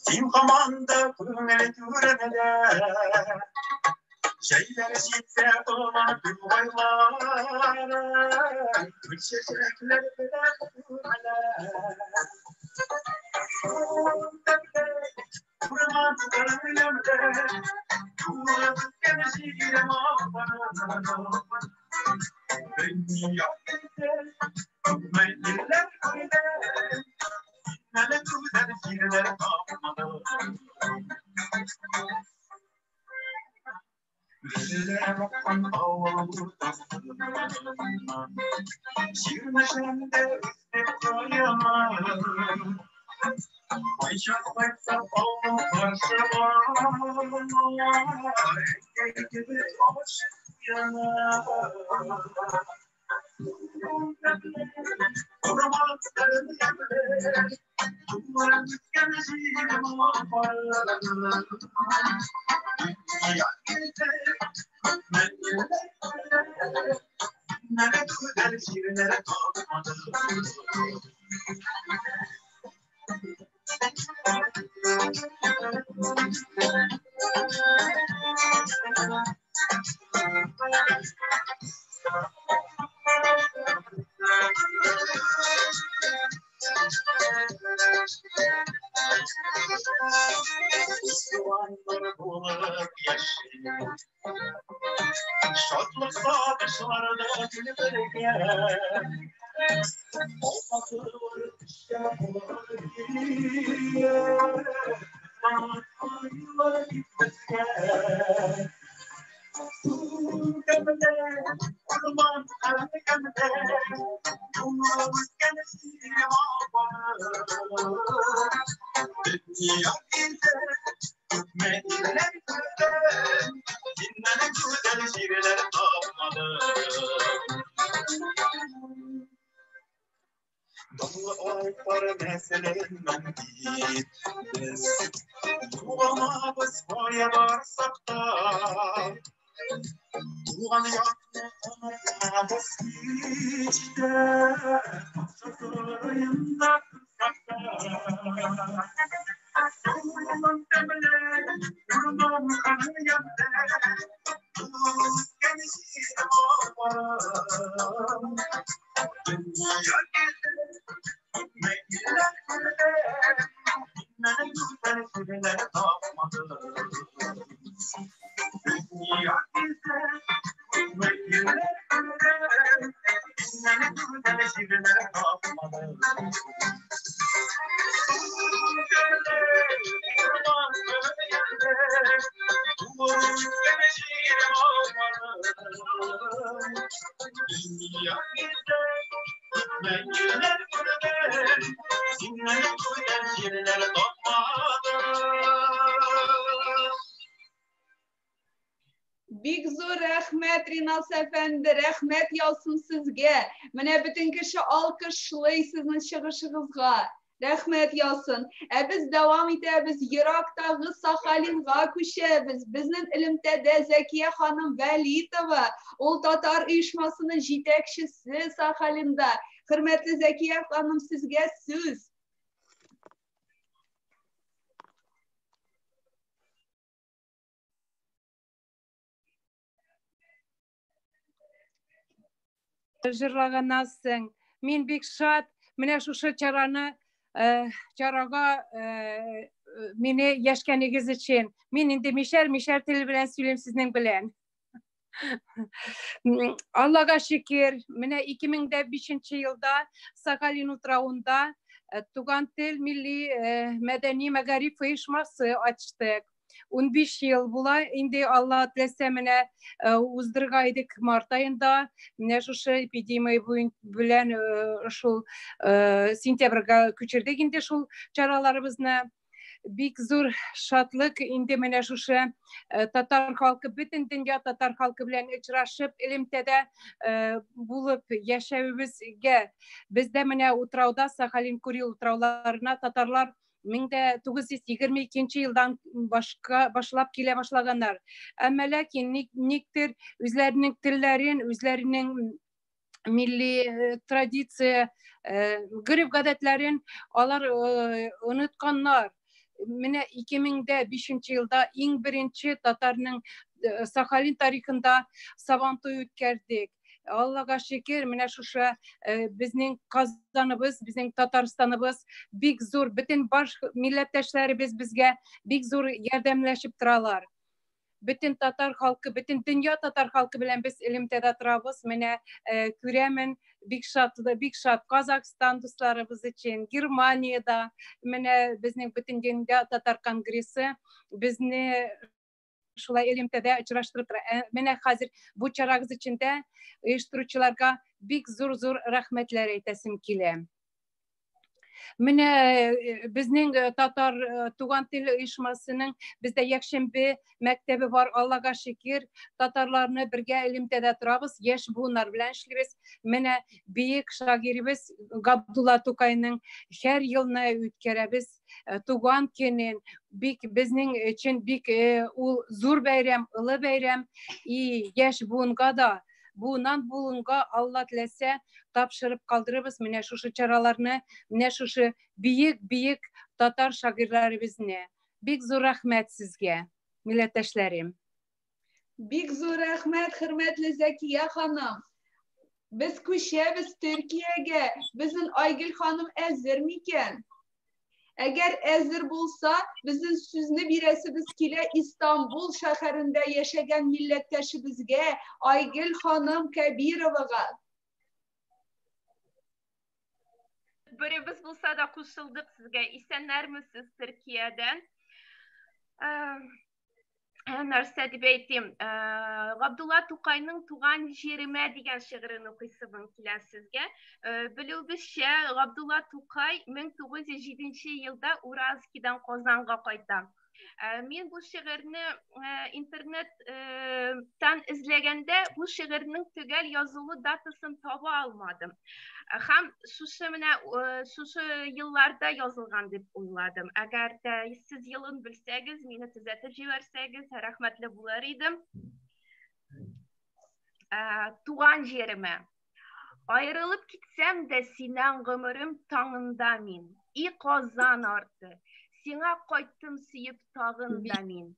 Син команда күңел түрендә, Җәйләр җитсә томан тугайлары, Гөл чәчәкләр белән күмелә. Урманнар ямьле, Туып үскән җирем алпар. Дөнья гүзәл, күңелләр күрдә, Әле гүзәл җирләр тапмадым. Гөлләр аккан авыл уртасыннан, Чирмешәндә үстек каямын. Кайчан кайтсам авыл каршыма, Әнкәй кебек ачык яна. Бик зур рәхмәт, Ринас әфәнде, рәхмәт яусын сезгә. Менә бөтен кеше алкышлый сезнең чыгышыгызга. Рәхмәт яусын. Ә без дәвам итәбез, ерактагы Сахалинга күчәбез. Безнең элемтәдә Зәкия ханым Вәлитова, ул татар оешмасының җитәкчесе Сахалинда. Хөрмәтле Зәкия ханым, сезгә сүз. Җырлаганнан соң мин бик шат, менә шушы чараны чарага мине яшкәнегез өчен. Мин инде мишәр мишәр теле белән сөйлим сезнең белән. Аллага шөкер, менә 2005 елда Сахалин утравында Туган тел милли мәдәни мәгариф оешмасы ачтык. 15 ел була инде, Алла теләсә, менә уздырырга идек март аенда. Менә шушы эпидемия белән шул сентябрьгә күчердек инде шул чараларыбызны. Бик зур шатлык инде менә шушы татар халкы, бөтен дөнья татар халкы белән очрашып, элемтәдә булып яшәвебезгә. Бездә менә утрауда, Сахалин Курил утрауларына татарлар 1922 елдан башка башлап килә башлаганнар. Әмма ләкин никтер үзләренең телләрен, үзләренең милли традиция, гореф-гадәтләрен алар онытканнар. Менә 2005 елда иң беренче татарның Сахалин тарихында Сабантуй үткәрдек. Аллага шөкер, менә шушы безнең Казаныбыз, безнең Татарстаныбыз бик зур, бөтен баш милләттәшләребез безгә бик зур ярдәмләшеп торалар. Бөтен татар халкы, бөтен дөнья татар халкы белән без элемтәдә торабыз. Менә күрәмен, бик шат, бик шат Казахстан дусларыбыз өчен, Германиядә менә безнең бөтен дөнья татар конгрессы безне шулай элемтәдә очраштырып тора. Менә хәзер бу чарагыз эчендә оештыручыларга бик зур-зур рәхмәтләр әйтәсем килә. Менә безнең татар туган тел оешмасының бездә якшәмбе мәктәбе бар, Аллага шөкер, татарларны бергә элемтәдә торабыз, яшь буыннар белән эшлибез. Менә бөек шагыйребез Габдулла Тукайның һәр елны үткәрәбез туган көнен. Бик безнең өчен бик ул зур бәйрәм, олы бәйрәм. И яшь буынга да, буыннан буынга Алла теләсә тапшырып калдырырбыз менә шушы чараларны, менә шушы бөек-бөек татар шагыйрьләребезне. Бик зур рәхмәт сезгә, милләттәшләрем. Бик зур рәхмәт, хөрмәтле Зәкия ханым. Без күчәбез Төркиягә. Безнең Айгөл ханым әзер микән? Әгәр әзер булса, безнең сүзне бирәсебез килә Истанбул шәһәрендә яшәгән милләттәшебезгә Айгөл ханым Кәбировага. Беребез булса да кушылдык сезгә. Исәннәрмесез Төркиядән? Нәрсә дип әйтим, Габдулла Тукайның Туган җиремә дигән шигырен укыйсым килә сезгә. Белүебезчә, Габдулла Тукай 1907 елда Уральскидан Казанга кайта. Мин бу шигырьне интернеттан эзләгәндә бу шигырьнең төгәл язылу датасын таба алмадым. Һәм шушы менә шушы елларда язылган дип уйладым. Әгәр дә сез елын белсәгез, мине төзәтеп җибәрсәгез, рәхмәтле булыр идем. Туган җиремә. Айрылып китсәм дә синнән гомерем таңында мин. И Казан арты, сиңа кайттым сөеп тагын да мин.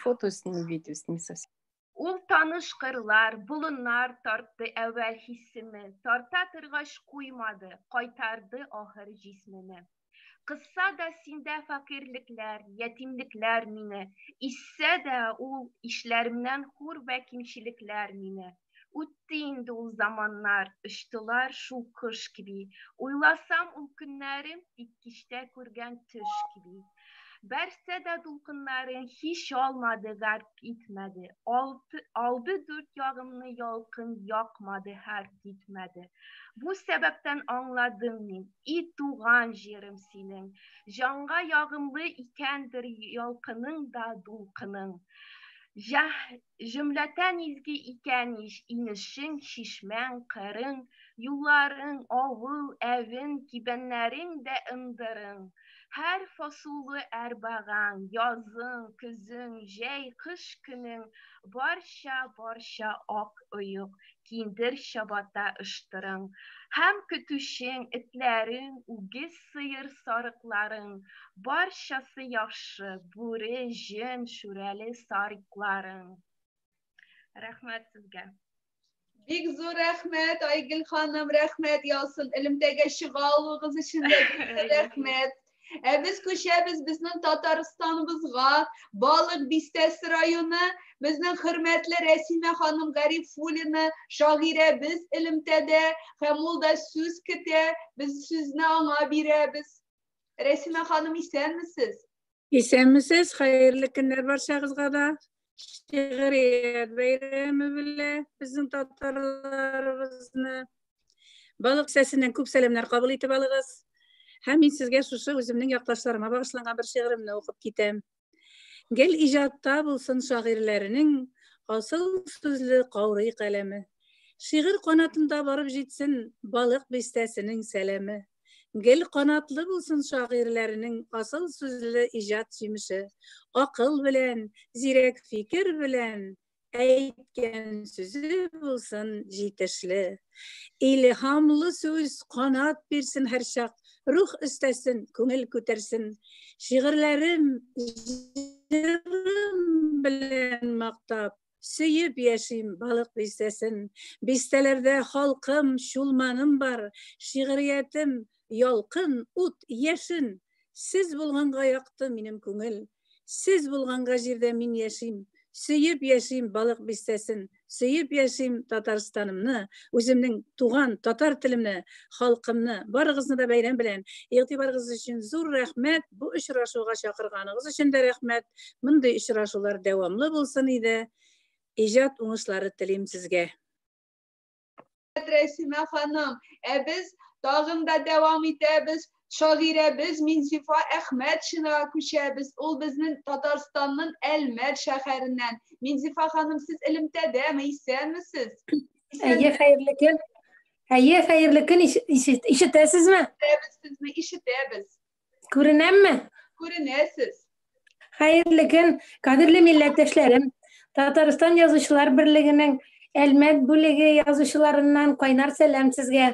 Фото с ним, видео с ним совсем. Ул таныш кырлар, болыннар тартты әүвәл хиссеме, тарта торгач куймады, кайтарды ахыр җисмеме. Кысса да синдә фәкыйрьлекләр, ятимлекләр мине, иссә дә ул ишләремнән хур вә кимчелекләр мине. Үтте инде ул заманнар, очтылар шул кош кеби. Уйласам ул көннәрем, тик кичтә күргән төш кеби. Бәрсә дә дулкыннарын һич алмады, гарп итмәде. Алты, алды дүрт ягымны ялкын якмады, һәр китмәде. Бу сәбәптән аңладым мин, и туган җирем синең. Җанга ягымлы икәндер ялкының да дулкының. Җөмләтән изге икән ич инешең, чишмәң, кырың, юлларың, авыл, әвен, кибәннәрең дә ындырың. Һәр фасулы әрбагаң, язың, көзең, җәй, кыш көнең, барча, барча ак оек, киндер чабата ыштырың. Һәм көтүчең, этләрең, үгез, сыер, сарыкларың, барчасы яхшы, бүре, җен, шүрәле, сарыкларың. Рәхмәт сезгә. Бик зур рәхмәт, Айгөл ханым, рәхмәт яусын. Элемтәгә чыга алуыгыз өчен дә бик зур рәхмәт. Ә без күчәбез безнең Татарстаныбызга, Балык бистәсе районы, безнең хөрмәтле Рәсимә ханым Гарифуллина, шагыйрәбез элемтәдә, һәм ул да сүз көтә, без сүзне аңа бирәбез. Рәсимә ханым, исәнмесез? Исәнмесез, хәерле көннәр барчагызга да. Шигърият бәйрәме белән безнең татарларыбызны. Балык бистәсеннән күп сәламнәр кабул итеп алыгыз. Һәм мин сезгә шушы үземнең якташларыма багышланган бер шигыремне укып китәм. Гел иҗатта булсын шагыйрьләренең асыл сүзле каурый каләме. Шигырь канатында барып җитсен Балык бистәсенең сәламе. Гел канатлы булсын шагыйрьләренең асыл сүзле иҗат җимеше. Акыл белән, зирәк фикер белән әйткән сүзе булсын җитешле. Илһамлы сүз канат бирсен һәрчак, рух өстәсен, күңел күтәрсен. Шигырьләрем җырым белән мактап, сөеп яшим Балык бистәсен. Бистәләрдә халкым, чулманым бар, шигъриятем ялкын, ут, яшен. Сез булганга якты минем күңел. Сез булганга җирдә мин яшим. Сөеп яшим Балык бистәсен, сөеп яшим Татарстанымны, үземнең туган татар телемне, халкымны. Барыгызны да бәйрәм белән. Игътибарыгыз өчен зур рәхмәт. Бу очрашуга чакырганыгыз өчен дә рәхмәт. Мондый очрашулар дәвамлы булсын иде. Иҗат уңышлары телим сезгә. Рәсимә ханым, ә без тагын да дәвам итәбез. шагыйрәбез Минзифа Әхмәтшинага күчәбез. Ул безнең Татарстанның Әлмәт шәһәреннән. Минзифа ханым, сез элемтәдәме? Исәнмесез? Әйе, хәерле көн. Әйе, хәерле көн. Ишетәсезме? Ишетәбез сезне, ишетәбез. Күренәмме? Күренәсез. Хәерле көн, кадерле милләттәшләрем. Татарстан Язучылар берлегенең Әлмәт бүлеге язучыларыннан кайнар сәлам сезгә.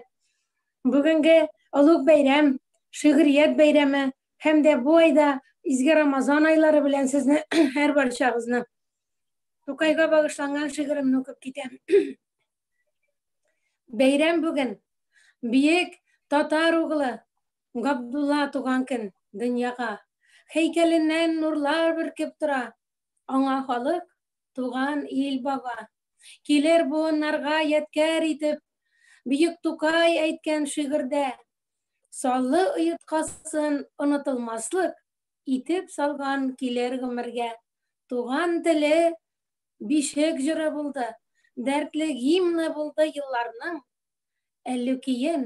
Бүгенге олуг бәйрәм, шигърият бәйрәме һәм дә бу айда изге Рамазан айлары белән сезне һәр барчагызны. Тукайга багышланган шигыремне укып китәм. Бәйрәм бүген. Биек татар углы Габдулла туган көн дөньяга. Һәйкәленнән нурлар бөркеп тора. Аңа халык туган ил баба. Килер буыннарга ядкәр итеп, Бөек Тукай әйткән шигырьдә саллы оеткасын онытылмаслык итеп салган килер гомергә. Туган теле бишек җыры булды, дәртле гимны булды елларның әллүкиен,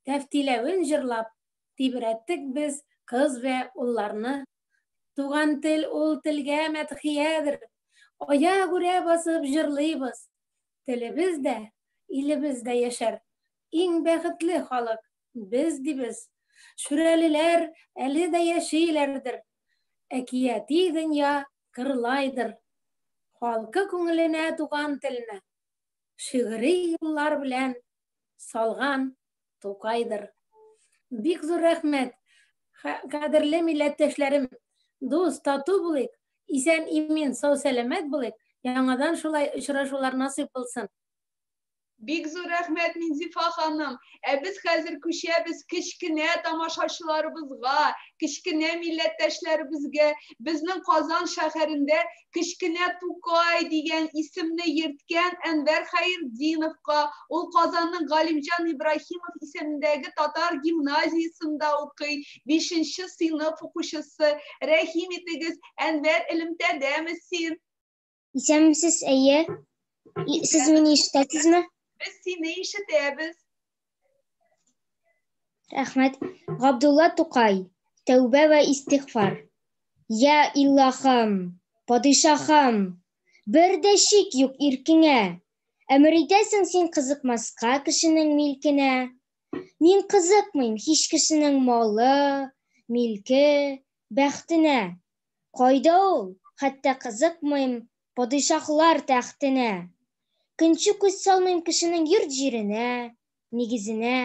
тәфтиләвен җырлап, тибрәттек без кыз вә улларны. Туган тел ул телгә мәдхиядер, аягүрә басып җырлыйбыз. Телебез дә, илебез дә яшәр. Иң бәхетле халык без дибез. Шүрәлеләр әле дә яшиләрдер. Әкияти дөнья кырлайдыр. Халкы күңеленә туган телне шигъри юллар белән салган Тукайдыр. Бик зур рәхмәт. Кадерле милләттәшләрем, дус, тату булыйк, исән имин, сау сәламәт булыйк. Яңадан шулай очрашулар насыйп булсын. Бик зур рәхмәт, Минзифа ханым. Ә без хәзер күчәбез кечкенә тамашачыларыбызга, кечкенә милләттәшләребезгә. Безнең Казан шәһәрендә кечкенә Тукай дигән исемне йөрткән Әнвәр Хәйртдиновка, ул Казанның Галимҗан Ибраһимов исемендәге татар гимназиясендә укый, 5 сыйныф укучысы. Рәхим итегез, Әнвәр, элемтәдәме син? Исәнмесез, әйе. Сез мине ишетәсезме? Без сине ишетәбез. Рәхмәт. Габдулла Тукай. Тәүбә вә истигъфар. Я Иллахым, падишахым, бер дә шик юк иркеңә. Әмер итәсең син кызыкмаска кешенең милкенә. Мин кызыкмыйм һич кешенең малы, милке, бәхтенә. Кайда ул, хәтта кызыкмыйм падишаһлар тәхтенә. Көнче күз салмыйм кешенең йорт-җиренә, нигезенә.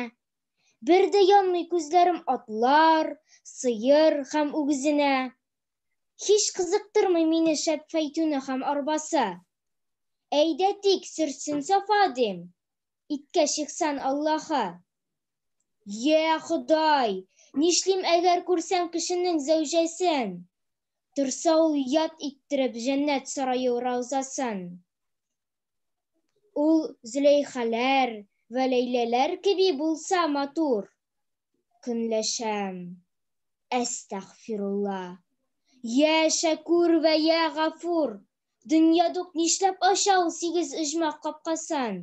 Бер дә янмый күзләрем атлар, сыер һәм үгезенә. Һич кызыктырмый мине шәп фәйтүне һәм арбасы. Әйдә тик сөртсен Сафа дим, иткәч ихсан Аллаһы. Йә Ходай, нишлим әгәр күрсәм кешенең зәүҗәсен? Торса ул ят иттереп җәннәт сарае раузасын. Ул Зөләйхәләр вә Ләйләләр кеби булса матур. Көнләшәм. Әстәгъфирулла. Йә Шәкүр вә йә Гафур, дөньядук нишләп ача ул сигез оҗмах капкасын?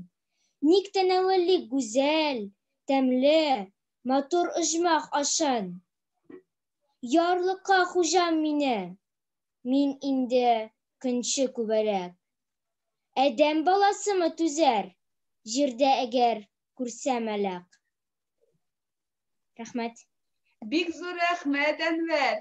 Ник тәнәвәлли гүзәл, тәмле, матур оҗмах ашын? Ярлыка хуҗам мине, мин инде көнче күбәләк. Адәм баласымы түзәр, җирдә әгәр күрсә мәләк? Рәхмәт. Бик зур рәхмәт, Әнвәр.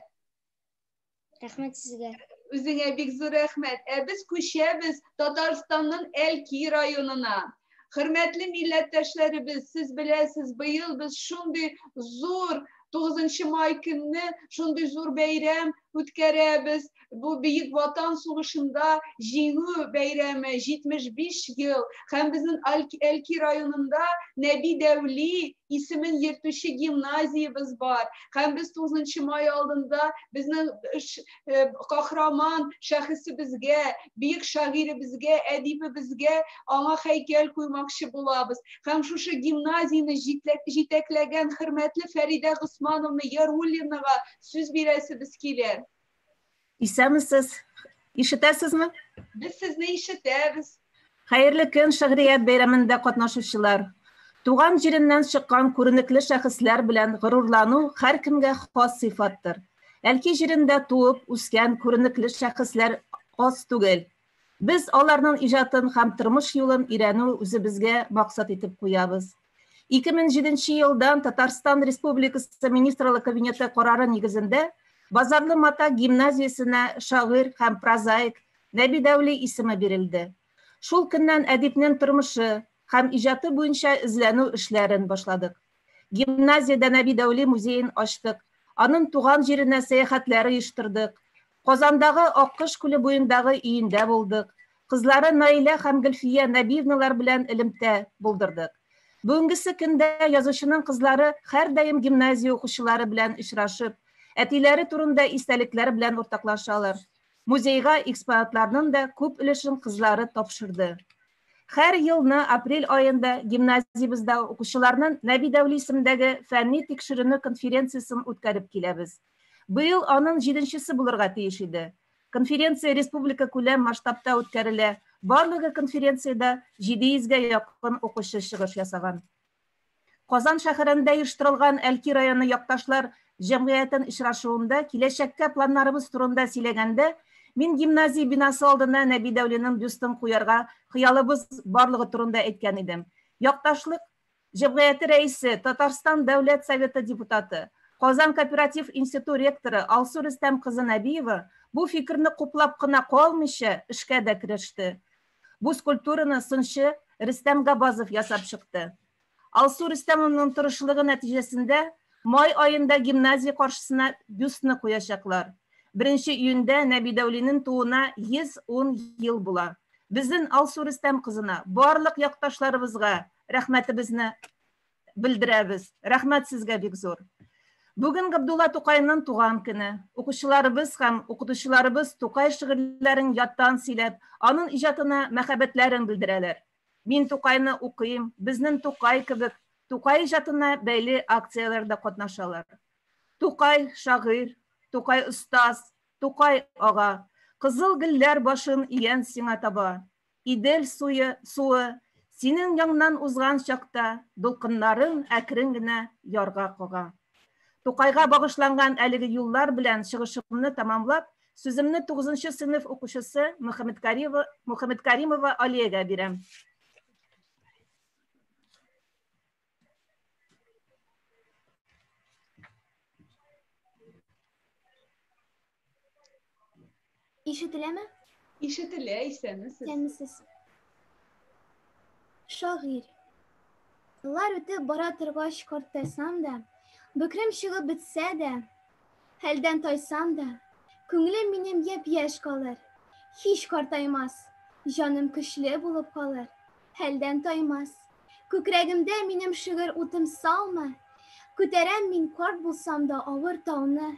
Рәхмәт сезгә. Үзеңә бик зур рәхмәт. Ә без күчәбез Татарстанның Әлки районына. Хөрмәтле милләттәшләребез, сез беләсез, быел без шундый зур 9 май көнне шундый зур бәйрәм үткәрәбез. Бу Бөек Ватан сугышында җиңү бәйрәме 75 ел. Һәм безнең Әлки районында Нәби Дәүли исемен йөртүче гимназиябез бар. Һәм без 9 май алдында безнең кахраман шәхесебезгә, бөек шагыйребезгә, әдибебезгә аңа һәйкәл куймакчы булабыз. Һәм шушы гимназияне җитәкләгән хөрмәтле Фәридә Госмановна Яруллинага сүз бирәсебез килә. Исәнмесез. Ишетәсезме? Без сезне ишетәбез. Хәерле көн, шигърият бәйрәмендә катнашучылар. Туган җиреннән чыккан күренекле шәхесләр белән горурлану һәркемгә хас сыйфаттыр. Әлки җирендә туып үскән күренекле шәхесләр аз түгел. Без аларның иҗатын һәм тормыш юлын өйрәнү үзебезгә максат итеп куябыз. 2007 елдан Татарстан Республикасы Министрлык Кабинеты карары нигезендә Базарлы Матак гимназиясенә шагыйрь һәм прозаик Нәби Дәүли исеме бирелде. Шул көннән әдипнең тормышы һәм иҗаты буенча эзләнү эшләрен башладык. Гимназиядә Нәби Дәүли музеен ачтык, аның туган җиренә сәяхәтләр оештырдык. Казандагы Аккош күле буендагы өендә булдык. Кызлары Наилә һәм Гөлфия Нәбиевналар белән элемтә булдырдык. Бүгенгесе көндә язучының кызлары һәрдаим гимназия укучылары белән очрашып, әтиләре турында истәлекләр белән уртаклашалар. Музейга экспонатларның да күп өлешен кызлары тапшырды. Һәр елны апрель аенда гимназиябездә укучыларның Нәби Дәүли исемендәге фәнни тикшеренү конференциясен үткәреп киләбез. Быел аның җиденчесе булырга тиеш иде. Конференция республика күләм масштабта үткәрелә. Барлыгы конференциядә 700 гә якын укучы чыгыш ясаган. Казан шәһәрендә оештырылган Әлки районы якташлар җәмгыятен очрашуында киләчәккә планнарыбыз турында сөйләгәндә, мин гимназия бинасы алдына Нәби Дәүлинең бюстын куярга хыялыбыз барлыгы турында әйткән идем. Якташлык җәмгыяте рәисе, Татарстан Дәүләт Советы депутаты, Казан кооператив институты ректоры Алсу Рөстәм кызы Нәбиева бу фикерне хуплап кына калмыйча, эшкә дә кереште. Бу скульптураны сынчы Рөстәм Габазов ясап чыкты. Алсу Рөстәмовның тырышлыгы нәтиҗәсендә май аенда гимназия каршысына бюстны куячаклар. 1 июньдә Нәби Дәүлинең тууына 110 ел була. Безнең Алсу Рөстәм кызына, барлык якташларыбызга рәхмәтебезне белдерәбез. Рәхмәт сезгә бик зур. Бүген Габдулла Тукайның туган көне. Укучыларыбыз һәм укытучыларыбыз Тукай шигырьләрен яттан сөйләп, аның иҗатына мәхәббәтләрен белдерәләр. Мин Тукайны укыйм, безнең Тукай кебек Тукай иҗатына бәйле акцияләрдә катнашалар. Тукай шагыйрь, Тукай остаз, Тукай ага, кызыл гөлләр башын игән сиңа таба. Идел суы, суы синең яннан узган чакта дулкыннарың әкрен генә ярга кага. Тукайга багышланган әлеге юллар белән чыгышымны тәмамлап, сүземне 9 сыйныф укучысы Мөхәммәткаримова Алиягә бирәм. Ишетеләме? Ишетелә, исәнмесез. Исәнмесез. Шагыйрь. Еллар үтеп бара торгач картайсам да, бөкрем чыгып бетсә дә, хәлдән тайсам да, күңелем минем япь-яшь калыр, һич картаймас, җаным көчле булып калыр, хәлдән таймас. Күкрәгемдә минем шигырь утым салма, күтәрәм мин карт булсам да авыр тауны.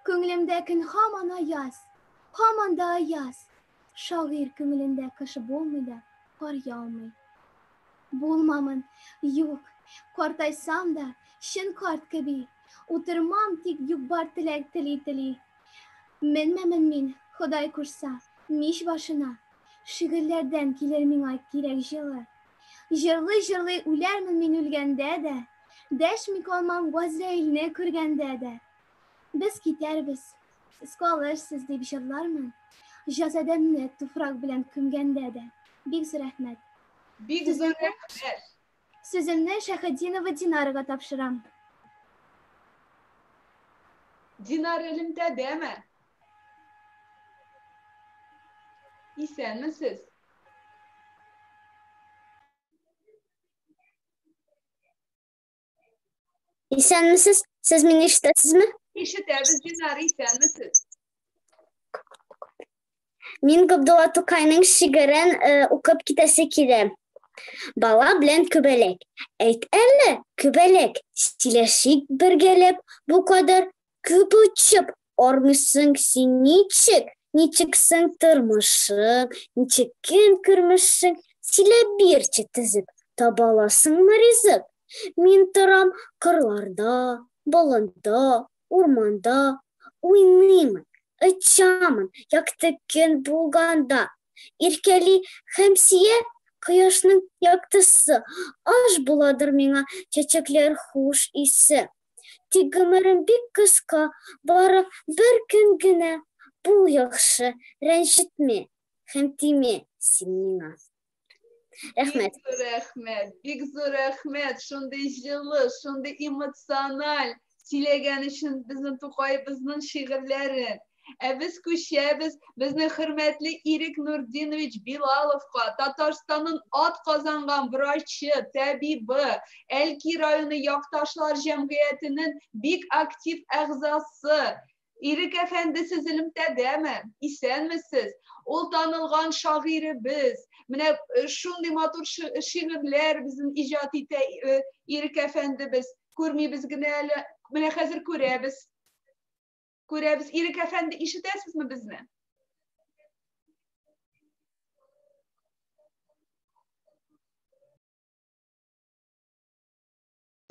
Күңелемдә көн һаман аяз, һаман да аяз. Шагыйрь күңелендә кыш булмый да, кар яумый. Булмамын, юк, картайсам да, чын карт кеби, утырмам тик юк-бар теләк тели-тели. Менмәмен мин, Ходай кушса, мич башына, шигырьләрдән килер миңа кирәк җылы. Җырлый-җырлый үләрмен мин үлгәндә дә, дәшми калмам Газраилне күргәндә дә. Без китәрбез, сез калырсыз дип җырлармын, җасәдемне туфрак белән күмгәндә дә. Бик зур рәхмәт. Бик зур рәхмәт. Сүземне Шәһетдинова Динарага тапшырам. Динар элемтәдәме? Исәнмесез. Исәнмесез, сез мине ишетәсезме? Ишетәбез, Динар, исәнмесез. Мин Габдулла Тукайның шигырен укып китәсе килә. Бала белән күбәләк. Әйт әле, күбәләк, сөйләшик бергәләп, бу кадәр күп очып, армыйсың син ничек? Ничек соң тормышың, ничек көн күрмешең? Сөйләп бирче тезеп, таба аласыңмы ризык? Мин торам кырларда, болында, урманда, уйныймын, очамын, якты көн булганда. Иркәли Хәмсия, кояшның яктысы, аш буладыр миңа чәчәкләр хуш исе. Тик гомерем бик кыска, бары бер көн генә. Бул яхшы, рәнҗетмә һәм тимә син миңа. Рәхмәт. Бик зур рәхмәт, бик зур рәхмәт. Шундый җылы, шундый эмоциональ сөйләгән өчен безнең Тукаебызның шигырьләрен. Ә без күчәбез безнең хөрмәтле Ирек Нурдинович Билаловка, Татарстанның ат казанган врачы, табибы, Әлки районы якташлар җәмгыятенең бик актив әгъзасы. Ирек әфәнде, сез элемтәдәме? Исәнмесез? Ул танылган шагыйребез. Менә шундый матур шигырьләр безнең иҗат итә Ирек әфәндебез. Күрмибез генә әле. Менә хәзер күрәбез. Күрәбез. Ирек әфәнде, ишетәсезме безне?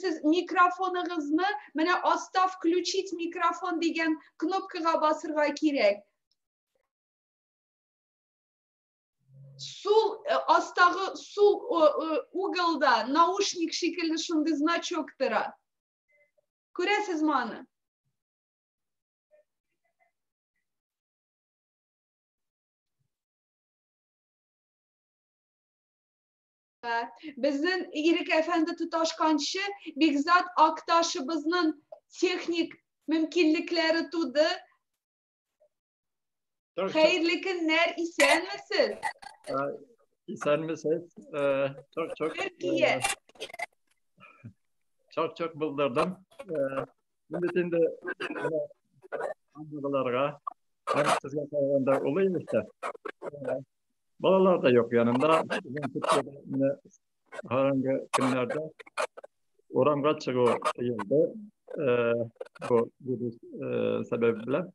Сез микрофоныгызны менә аста включить микрофон дигән кнопкага басырга кирәк. Сул астагы сул уголда наушник шикелле шундый значок тора. Күрәсезме аны? Безнең Ирек әфәнде тоташканчы Бигзат Акташыбызның техник мөмкинлекләре туды. Хәерле көннәр, исәнмесез? Исәнмесез. Çok çok Төркия. Çok çok булдырдым. Мин бит инде андыйларга һәм сезгә караганда олы яшьтә. Балалар да юк янымда. Безнең Төркиядә менә караңгы көннәрдә урамга чыгу тыелды. Бу вирус сәбәбе белән.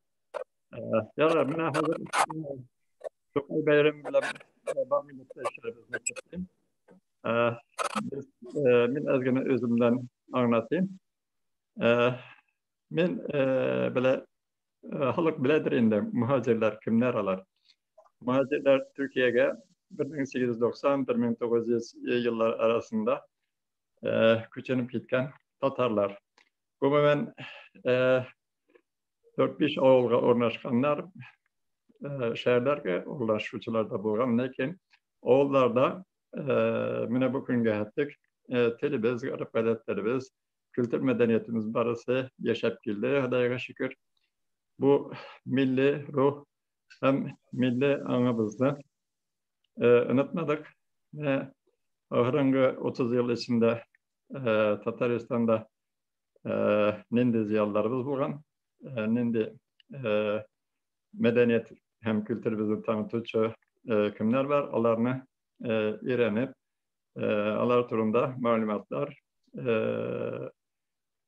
Ярар, менә хәзер Тукай бәйрәме белән бар милләттәшләребезне котлыйм. Без, мин әз генә үземнән аңлатыйм. Мин белә халык беләдер инде мөһаҗирләр кемнәр алар. Мөһаҗирләр Төркиягә 1890-1900 еллар арасында күченеп киткән татарлар. Гомумән, 4-5 авылга урнашканнар, шәһәрләргә урнашучылар да булган, ләкин авылларда менә бу көнгә хәтлек телебез, гореф-гадәтләребез, kültür мәдәниятебез барысы яшәп килде, Ходайга шөкер. Бу милли рух һәм милли аңыбызны онытмадык. Менә ахыргы 30 ел эчендә Татарстанда нинди зыялыларыбыз булган, нинди мәдәният һәм культурыбызны танытучы кемнәр бар, аларны өйрәнеп, алар турында мәгълүматлар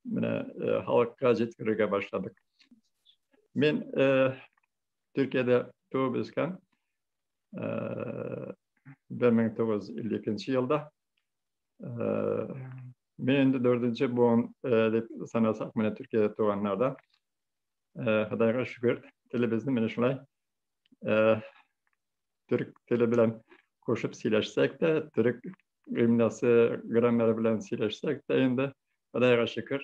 менә халыкка җиткерергә башладык. Мин Төркиядә туып үскән 1952 елда. Мин инде 4нче буын дип санасак, менә Төркиядә туганнарда. Ходайга шөкер, телебезне менә шулай төрек теле белән кушып сөйләшсәк тә, төрек имласы, граммары белән сөйләшсәк тә инде, Ходайга шөкер,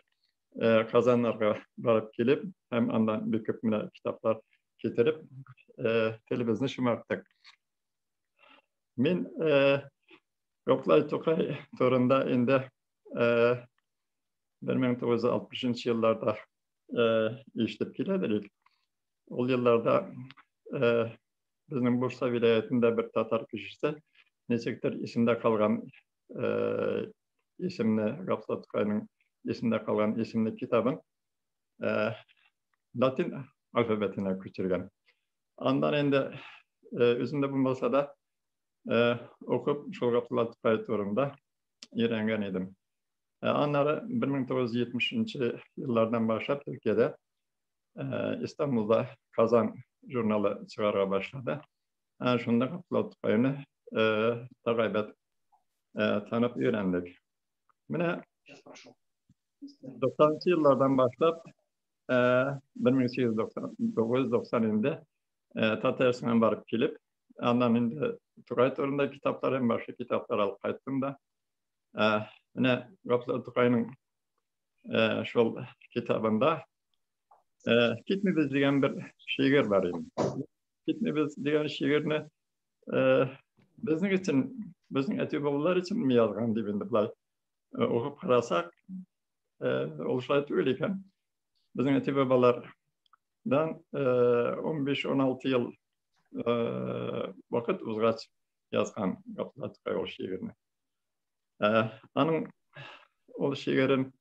Казаннарга барып килеп һәм аннан бик күп менә китаплар китереп, телебезне шомарттык. Мин Габдулла Тукай турында инде 1960 елларда ишетеп килә идек. Ул елларда безнең Бурса вилаятында бер татар кешесе ничектер исемдә калган исемне Габдулла Тукайның исемдә калган исемле китабын латин алфавитына күчергән. Аннан инде үземдә булмаса да укып шул Габдулла Тукай турында өйрәнгән идем. Аннары 1970 еллардан башлап Төркиядә Истанбулда Казан журналы чыгарга башлады. Шунда Габдулла Тукайны тагы әйбәт танып өйрәндек. Менә 90 еллардан башлап 1890 инде Татарстанга барып килеп, аннан инде Тукай турында китаплар һәм башка китаплар алып кайттым да. Менә Габдулла Тукайның шул китабында «Китмибез» дигән бер шигырь бар инде. «Китмибез» дигән шигырьне безнең өчен, безнең әти-бабалар өчен язган дип инде болай укып карасак, ул шулай түгел икән. Безнең әти-бабалардан 15-16 ел вакыт узгач язган Габдулла Тукай ул шигырьне. Аның ул шигырен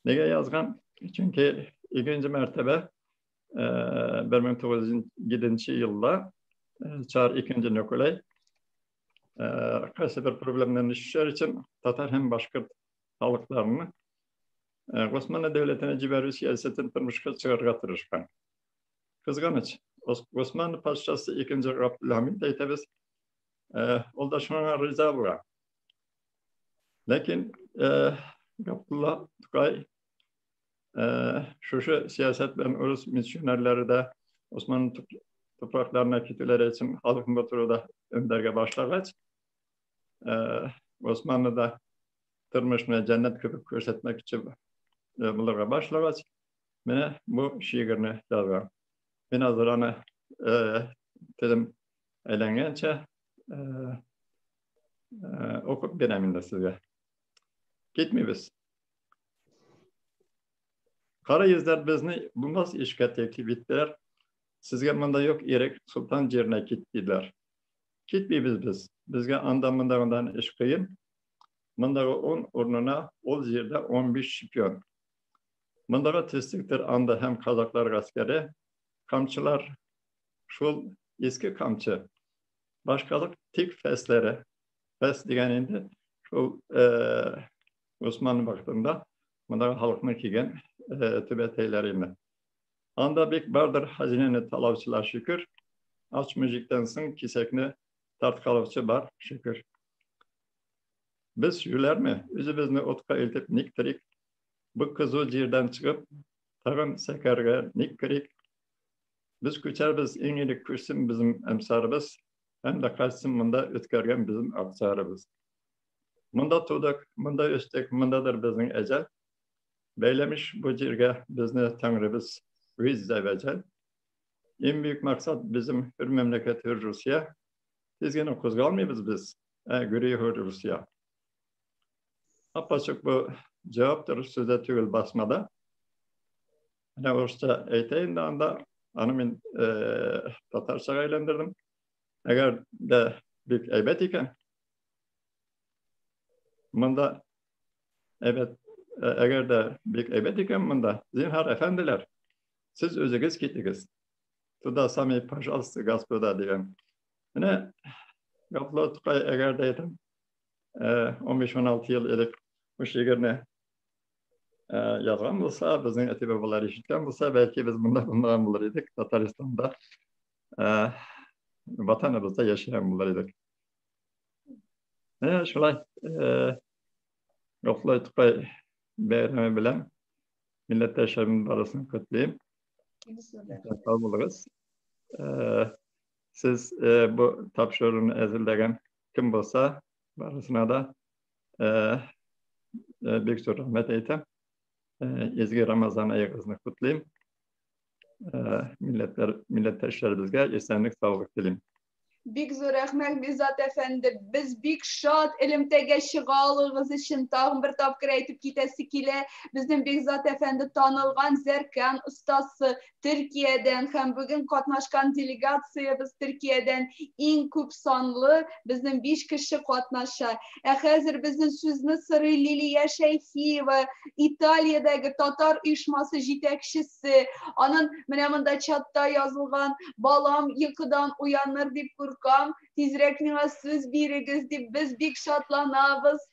нигә язган? Чөнки икенче мәртәбә 1907 елда Çar II. Nikolay кайсы бер проблемнарны чишәр өчен татар һәм башкорт халыкларны Османлы дәүләтенә җибәрү сәясәтен тормышка чыгарырга тырышкан. Кызганыч, Османлы патшасы II. Габдулхамид әйтәбез, ул да шуңа риза була. Ләкин Габдулла Тукай шушы сәясәт белән урыс миссионерлары да Османлы топракларына китүләре өчен халыкны батыруда өндәргә башлагач, Османлыда тормышны җәннәт кебек күрсәтмәкче булырга башлагач, менә бу шигырьне язган. Мин хәзер аны телем әйләнгәнчә укып бирәм инде сезгә. Китмибез. Кара йөзләр безне булмас эшкә тәклиф иттеләр. Сезгә монда юк ирек, солтан җиренә кит, диделәр. Китмибез без. Безгә анда мондагыдан эш кыен. Мондагы 10 урынына ул җирдә 15 шпион. Мондагы төслектер анда һәм казаклар гаскәре, камчылар, шул иске камчы. Башкалык тик фәсләре. Фәс дигән инде шул Осман вакытында мондагы халыкның кигән түбәтәйләре инде. Анда бик бардыр хәзинәне талаучылар, шөкер. Ач мужиктан соң кисәкне тарткалаучы бар, шөкер. Без юләрме, үзебезне утка илтеп ник торыйк? Бу кызу җирдән чыгып, тагын сәкәргә ник керик? Без күчәрбез, иң элек күчсен безнең әмсарыбыз, һәм дә кайтсын монда үткәргән безнең аксарыбыз. Монда тудык, монда үстек, мондадыр безнең әҗәл. Бәйләмеш бу җиргә безне Тәңребез Гыйззә вә җәл. Иң бөек максат безнең һөр мәмләкәт һөр Русия. Тиз генә кузгалмыйбыз без, ә гүри һөр Русия. Апачык бу җаваптыр, сүздә түгел басмада. Менә урысча әйтә инде анда, аны мин татарчага әйләндердем. Әгәр дә бик әйбәт икән, монда әйбәт, әгәр дә бик әйбәт икән монда, зинһар, әфәнделәр, сез үзегез китегез. Туда сами, пожалуйста, господа дигән. Менә Габдулла Тукай, әгәр дә әйтәм, 15-16 ел элек бу шигырьне язган булса, безнең әти-бабалар ишеткән булса, бәлки без монда булмаган булыр идек, Татарстанда, ватаныбызда яшәгән булыр идек. Менә шулай Габдулла Тукай бәйрәме белән милләттәшләрнең барысын котлыйм. Сау булыгыз. Сез бу тапшыруны әзерләгән кем булса, барысына да бик зур рәхмәт әйтәм. Изге Рамазан аегызны котлыйм. Милләтләр, милләттәшләребезгә исәнлек, саулык телим. Бик зур рәхмәт, Бизат әфәнде. Без бик шат элемтәгә чыга алуыгыз өчен. Тагын бер тапкыр әйтеп китәсе килә. Безнең Бекзат әфәнде танылган зәркән остасы Төркиядән һәм бүген катнашкан делегациябез Төркиядән иң күп санлы, безнең 5 кеше катнаша. Ә хәзер безнең сүзне сорый Лилия Шәйхиева, Италиядәге татар оешмасы җитәкчесе. Аның менә монда чатта язылган балам йокыдан уяныр дип куркам, тизрәк миңа сүз бирегез дип без бик шатланабыз.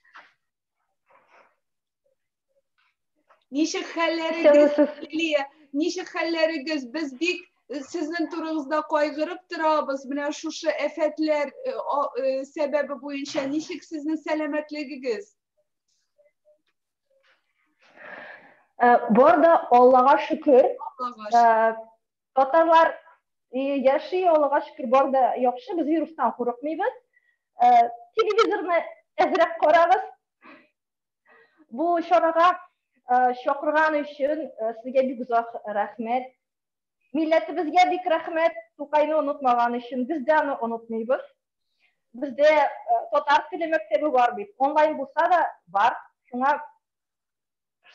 Ничек хәлләрегез, Лилия? Ничек хәлләрегез? Без бик сезнең турыгызда кайгырып торабыз. Менә шушы афәтләр сәбәбе буенча ничек сезнең сәламәтлегегез? Бар да Аллага шөкер. Татарлар яши, Аллага шөкер, бар да яхшы. Без вирустан курыкмыйбыз. Телевизорны әзрәк карагыз. Бу чарага чакырган өчен сезгә бик озак рәхмәт. Милләтебезгә бик рәхмәт, Тукайны онытмаган өчен. Без дә аны онытмыйбыз. Бездә татар теле мәктәбе бар бит. Онлайн булса да бар. Шуңа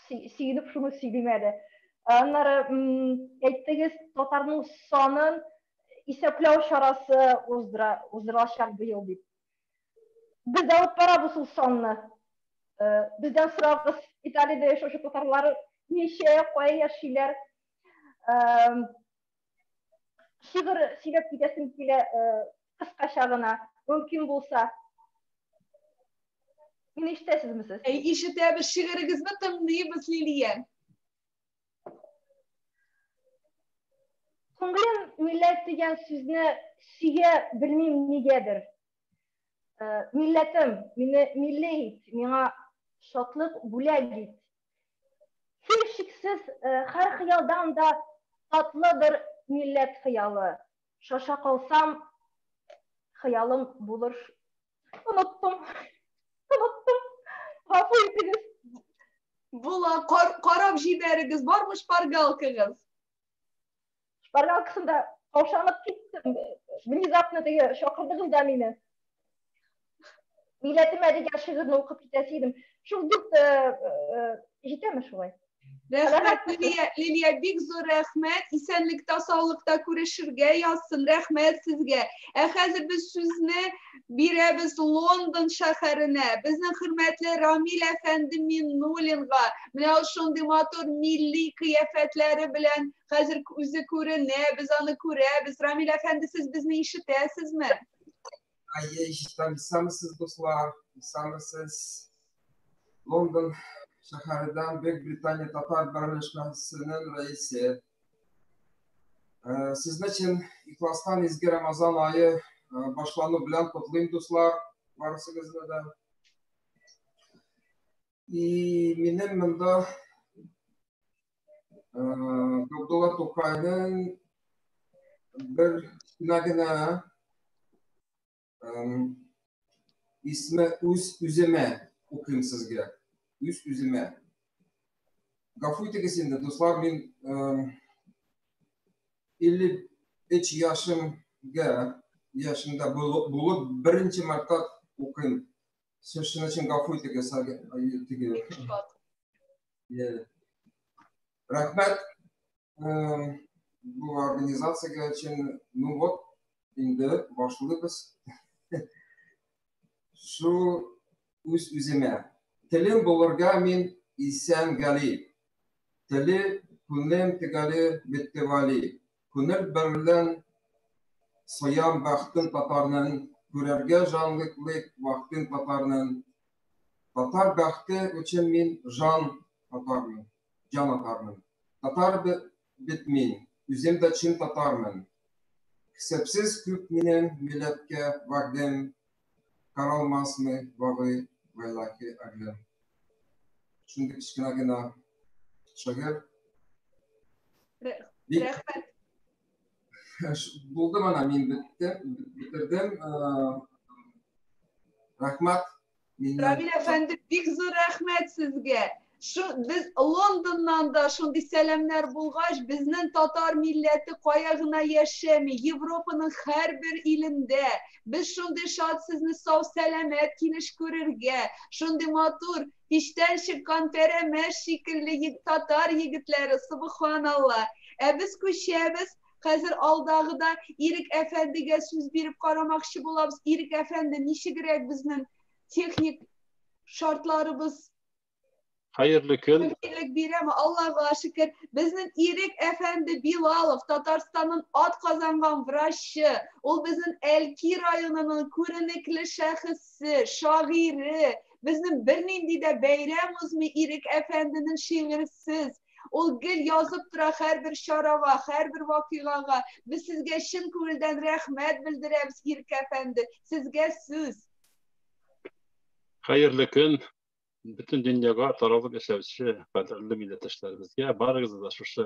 сөенеп шуны сөйлим әле. Аннары әйттегез, татарның санын исәпләү чарасы уздыра, уздырылачак быел дип. Без дә алып барабыз ул санны. Бездән сорагыз, Италиядә яшәүче татарлар ничә, кая яшиләр? Шигырь сөйләп китәсем килә, кыскача гына, мөмкин булса. Мине ишетәсезме сез? Әй, ишетәбез, шигырегезне тыңлыйбыз, Лилия. Күңелем милләт дигән сүзне сөя белмим нигәдер. Милләтем, мине милли ит, миңа шатлык бүләк ит. Һичшиксез, һәр хыялдан да татлыдыр милләт хыялы. Шаша калсам, хыялым булыр. Оныттым. Оныттым. Гафу итегез. Була, карап җибәрегез, бармы шпаргалкагыз? Шпаргалкасында каушанып киттем. Внезапно теге чакырдыгыз да мине. Милләтемә дигән шигырьне укып китәсе идем. Шул дүрт җитәме шулай? Рәхмәт, Лилия, Лилия, бик зур рәхмәт. Исәнлектә, саулыкта күрешергә язсын. Рәхмәт сезгә. Ә хәзер без сүзне бирәбез Лондон шәһәренә. Безнең хөрмәтле Рамил әфәнде Миннуллинга. Менә ул шундый матур милли кыяфәтләре белән хәзер үзе күренә, без аны күрәбез. Рамил әфәнде, сез безне ишетәсезме? Әйе, ишетәм. Исәнмесез, дуслар. Исәнмесез. Лондон шәһәреннән Бөек Британия татар берләшмәсенең рәисе. Сезне чын ихластан изге Рамазан ае башлану белән котлыйм, дуслар, барысыгызны да. И минем монда Габдулла Тукайның бер кечкенә генә исме үз үземә укыйм сезгә. Үз үземә. Гафу итегез инде, дуслар, мин 53 яшемгә яшемдә булып беренче мәртәбә укыйм. Сез шуның өчен гафу итегез, теге. Рәхмәт бу организациягә өчен. Ну вот, инде башлыйбыз. Шу үз үземә. Телем булырга мин исән гали. Теле күңелем тегәле бетте вали. Күңел берлән соям бәхтен татарның, күрергә җанлыклык вактын татарның. Татар бәхте өчен мин жан атармын, җан атармын. Татар бит мин, үзем дә чын татармын. Хисапсыз күп минем милләткә вәгъдәм, каралмасмы вагы вайлахи әгъләм. Шундый кечкенә генә шагыйрь. Рәхмәт. Булды мана, мин беттем, бетердем. Рәхмәт. Равил әфәнде, бик зур рәхмәт сезгә. Шу, без Лондоннан да шундый сәламнәр булгач, безнең татар милләте кая гына яшәми, Европаның һәрбер илендә. Без шундый шат сезне сау сәламәт килеш күрергә, шундый матур, пичтән чыккан пәрәмәч шикелле татар егетләре, субханалла. Ә без күчәбез, хәзер алдагы да Ирек әфәндегә сүз биреп карамакчы булабыз. Ирек әфәнде, ничегрәк безнең техник шартларыбыз? Хәерле көн. Мөмкинлек бирәме? Аллага шөкер. Безнең Ирек әфәнде Билалов, Татарстанның ат казанган врачы. Ул безнең Әлки районының күренекле шәхесе, шагыйре. Безнең бернинди дә бәйрәм узмый Ирек әфәнденең шигырьсез. Ул гел язып тора һәрбер чарага, һәрбер вакыйгага. Без сезгә чын күңелдән рәхмәт белдерәбез, Ирек әфәнде. Сезгә сүз. Хәерле көн. Бөтен дөньяга таралып яшәүче кадерле милләттәшләребезгә барыгызны да шушы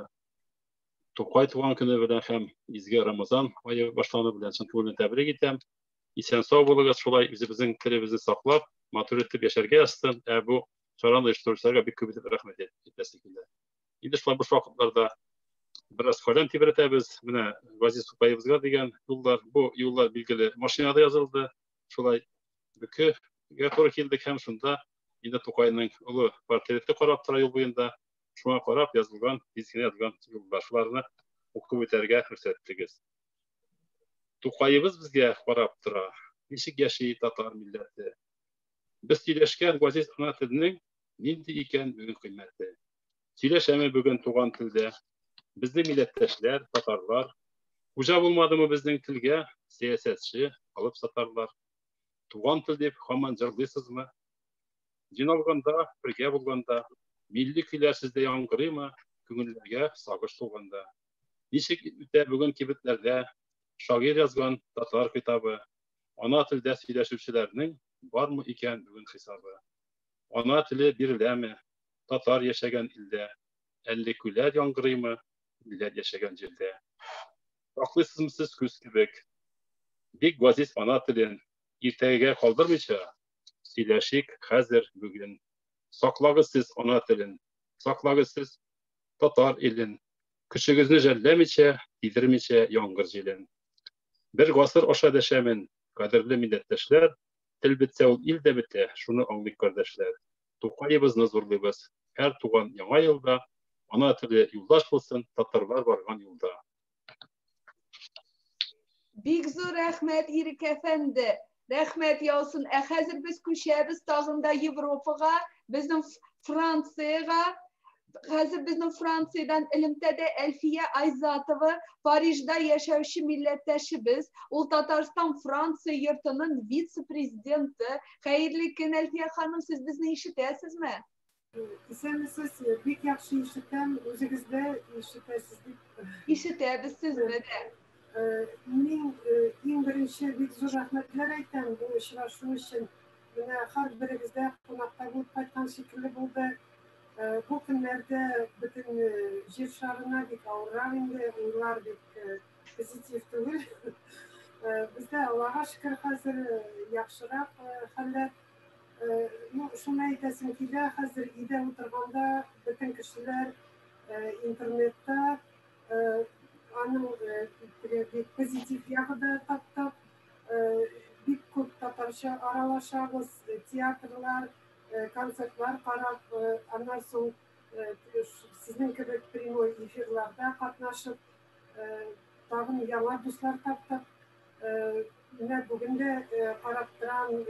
Тукай туган көне белән һәм изге Рамазан ае башлану белән чын күңелдән тәбрик итәм. Исән сау булыгыз, шулай үзебезнең телебезне саклап, матур итеп яшәргә язсын. Ә бу чараны оештыручыларга бик күп итеп рәхмәт әйтәсе килә. Инде шулай буш вакытларда бераз каләм тибрәтәбез. Менә Газиз Тукаебызга дигән юллар, бу юллар билгеле машинада язылды. Шулай бөкегә туры килдек һәм шунда инде Тукайның олы портреты карап тора юл буенда. Шуңа карап язылган, тиз генә язылган юллар. Шуларны укып үтәргә рөхсәт итегез. Тукаебыз безгә карап тора. Ничек яши татар милләте? Без сөйләшкән газиз ана теленең нинди икән бүген кыйммәте? Сөйләшәме бүген туган телдә? Безнең милләттәшләр, татарлар. Хуҗа булмадымы безнең телгә? Сәясәтче, алып сатарлар. Туган тел дип һаман җырлыйсызмы? Җыйналганда, бергә булганда, милли көйләр сездә яңгырыймы? Күңелләргә сагыш тулганда. Ничек үтә бүген кибетләрдә шагыйрь язган татар китабы? Ана телдә сөйләшүчеләрнең бармы икән бүген хисабы? Ана теле биреләме татар яшәгән илдә? Әллә күләр яңгырыймы милләт яшәгән җирдә? Саклыйсызмы сез күз кебек бик газиз ана телен иртәгегә калдырмыйча сөйләшик хәзер бүген. Саклагыз сез ана телен, саклагыз сез татар илен. Көчегезне жәлләмичә, тидермичә яңгыр җилен. Бер гасыр аша дәшәмен, кадерле милләттәшләр, тел бетсә ул ил дә бетә, шуны аңлыйк кардәшләр. Тукаебызны зурлыйбыз, һәр туган яңа елда ана теле юлдаш булсын, татарлар барган юлда. Бик зур рәхмәт, Ирек әфәнде. Рәхмәт яусын. Ә хәзер без күчәбез тагын да Европага, безнең Франциягә. Хәзер безнең Франциядән элемтәдә Әлфия Айзатова, Парижда яшәүче милләттәшебез. Ул Татарстан Франция йортының вице-президенты. Хәерле көн, Әлфия ханым, сез безне ишетәсезме? Исәнмесез, бик яхшы ишетәм, үзегез дә ишетәсез дип. Ишетәбез сезне дә. Мин иң беренче бик зур рәхмәтләр әйтәм бу очрашу өчен. Менә һәрберегездә кунакта булып кайткан шикелле булды. Бу көннәрдә бөтен җир шарына бик авыррак инде, уйлар бик позитив түгел. Бездә Аллага шөкер хәзер яхшырак хәлләр. Ну, шуны әйтәсем килә, хәзер өйдә утырганда бөтен кешеләр интернетта аның бик позитив ягы да таптык. Бик күп татарча аралашабыз, театрлар, концертлар карап, аннан соң сезнең кебек прямой эфирларда катнашып, тагын яңа дуслар таптык. Менә бүген дә карап торам,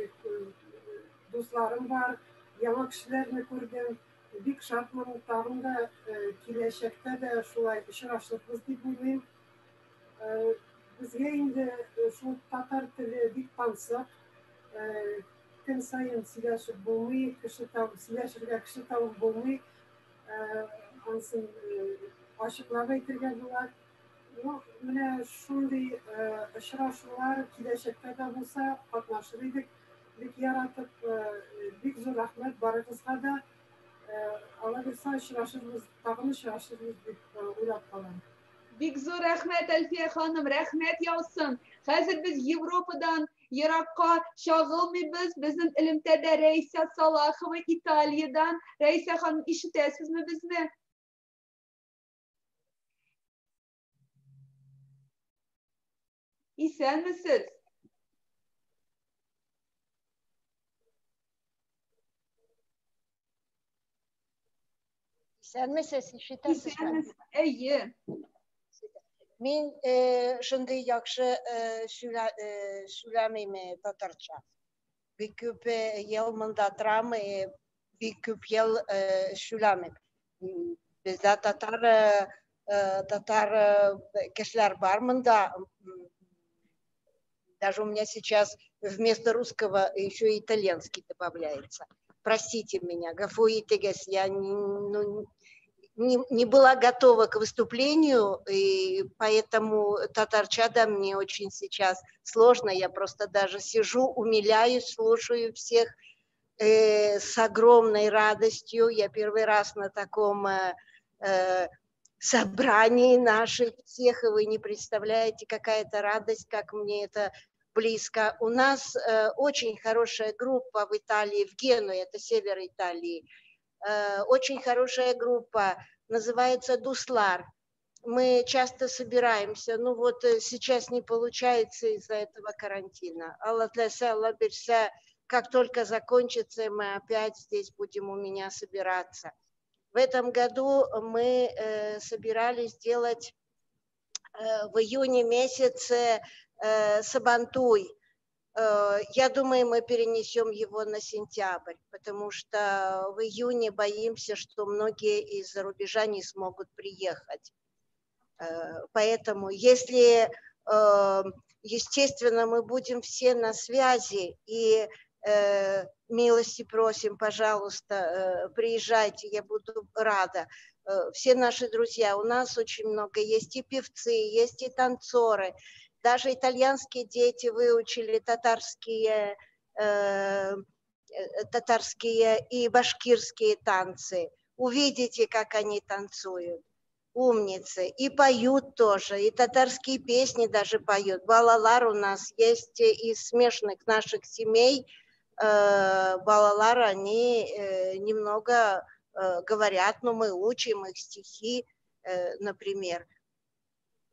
дусларым бар, яңа кешеләрне күрдем. Бик шатмын, тагын да киләчәктә дә шулай очрашырбыз дип уйлыйм. Безгә инде шул татар теле бик тансык. Көн саен сөйләшеп булмый, кеше табып, сөйләшергә кеше табып булмый. Анысын ачыклап әйтергә була. Ну, менә шундый очрашулар киләчәктә дә булса катнашыр идек. Бик яратып, бик зур рәхмәт барыгызга да. Алла бирсә очрашырбыз, тагын очрашырбыз дип уйлап калам. Бик зур рәхмәт, Әлфия ханым, рәхмәт яусын. Хәзер без Европадан еракка чагылмыйбыз. Безнең элемтәдә Рәйсә Салахова Италиядән. Рәйсә ханым, ишетәсезме безне? Исәнмесез? Исәнмесез, ишетәсезме? Исәнмесез, әйе. Мин шундый яхшы сөйләмим татарча. Бик күп ел монда торам, бик күп ел сөйләмим. Бездә татар татар кешеләр бар монда. Даже у меня сейчас вместо русского еще и итальянский добавляется. Простите меня, гафу итегез, я не была готова к выступлению, и поэтому татарча мне очень сейчас сложно. Я просто даже сижу, умиляюсь, слушаю всех с огромной радостью. Я первый раз на таком собрании наших всех, и вы не представляете, какая это радость, как мне это близко. У нас очень хорошая группа в Италии, в Генуе, это север Италии. Очень хорошая группа, называется «Дуслар». Мы часто собираемся, ну вот сейчас не получается из-за этого карантина. Алла теләсә, Алла бирсә, как только закончится, мы опять здесь будем у меня собираться. В этом году мы собирались делать в июне месяце Сабантуй. Я думаю, мы перенесем его на сентябрь, потому что в июне боимся, что многие из-за рубежа не смогут приехать. Поэтому, если, естественно, мы будем все на связи и милости просим, пожалуйста, приезжайте, я буду рада. Все наши друзья, у нас очень много есть и певцы, есть и танцоры. Даже итальянские дети выучили татарские и башкирские танцы. Увидите, как они танцуют. Умницы. И поют тоже, и татарские песни даже поют. Балалар у нас есть из смешанных наших семей. Балалар, они немного говорят, но мы учим их стихи, например.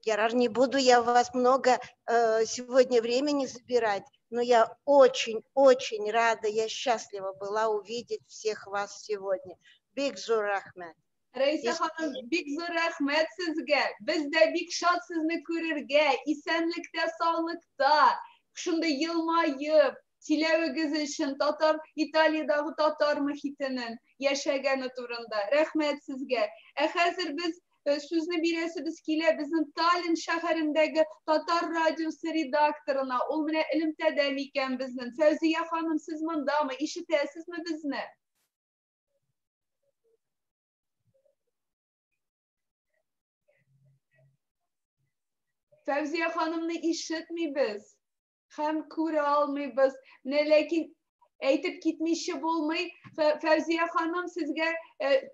Ярар, не буду я вас много сегодня времени забирать, но я очень-очень рада, я счастлива была увидеть всех вас сегодня. Бик зур рәхмәт. Рәисә ханым, бик зур рәхмәт сезгә. Без дә бик шат сезне күрергә, исәнлектә, саулыкта, шундый елмаеп, сөйләвегез өчен татар Италиядагы татар мөхитенең яшәгәне турында. Рәхмәт сезгә. Ә хәзер без сүзне бирәсебез килә безнең Таллин шәһәрендәге Татар радиосы редакторына. Ул менә элемтәдә микән безнең? Фәүзия ханым, сез мондамы? Ишетәсезме безне? Фәүзия ханымны ишетмибез һәм күрә алмыйбыз. Менә ләкин әйтеп китмичә булмый. Фәүзия ханым, сезгә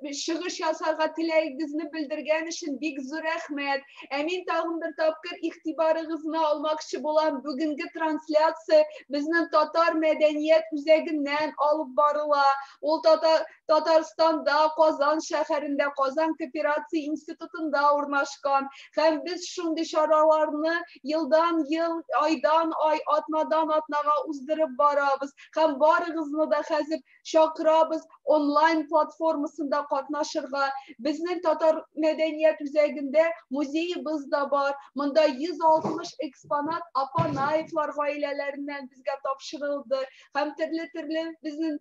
чыгыш ясарга теләгегезне белдергән өчен бик зур рәхмәт. Ә мин тагын бер тапкыр игътибарыгызны алмакчы булам. Бүгенге трансляция безнең Татар мәдәният үзәгеннән алып барыла. Ул Татарстанда, Казан шәһәрендә, Казан кооперация институтында урнашкан. Һәм без шундый чараларны елдан ел, айдан ай, атнадан атнага уздырып барабыз. Һәм барыгызны да хәзер чакырабыз онлайн платформасында катнашырга. Безнең Татар мәдәният үзәгендә музеебыз да бар. Монда 160 экспонат Апанаевлар гаиләләреннән безгә тапшырылды. Һәм төрле-төрле безнең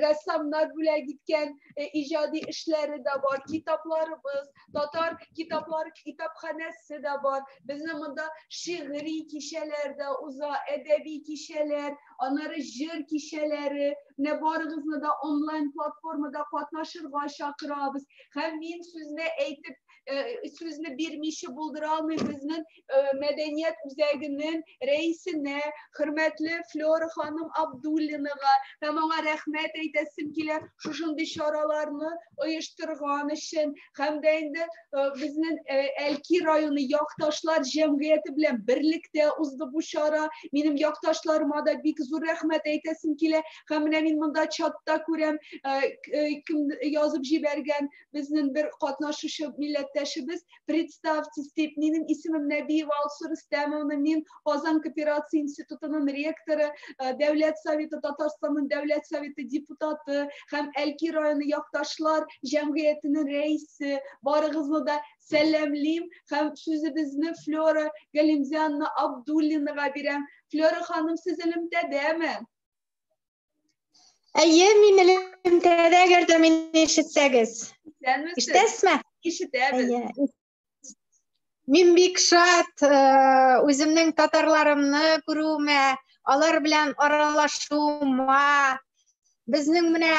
рәссамнар бүләк иткән иҗади эшләре дә бар, китапларыбыз, татар китаплары китапханәсе дә бар. Безнең монда шигъри кичәләр дә уза, әдәби кичәләр, аннары җыр кичәләре. Менә барыгызны да онлайн платформада катнашырга чакырабыз. Һәм мин сүзне әйтеп, сүзне бирмичә булдыра алмыйм безнең мәдәният үзәгенең рәисенә, хөрмәтле Флора ханым Абдуллинага. Һәм аңа рәхмәт әйтәсем килә шушындый чараларны оештырган өчен. Һәм дә инде безнең Әлки районы якташлар җәмгыяте белән берлектә узды бу чара. Минем якташларыма да бик зур рәхмәт әйтәсем килә. Һәм менә мин монда чатта күрәм, кем язып җибәргән безнең бер катнашучы милләттәшебез. Представьтесь дип, минем исемем Нәбиева Алсу Рөстәмовна, мин Казан кооперация институтының ректоры, Дәүләт Советы, Татарстанның Дәүләт Советы депутаты һәм Әлки районы якташлар җәмгыятенең рәисе. Барыгызны да сәламлим һәм сүзебезне Флора Галимзяновна Абдуллинага бирәм. Флора ханым, сез элемтәдәме? Әйе, мин элемтәдә, әгәр дә мине ишетсәгез. Исәнмесез? Ишетәсезме? Ишетәбез. Әйе. Мин бик шат, үземнең татарларымны күрүемә, алар белән аралашуыма. Безнең менә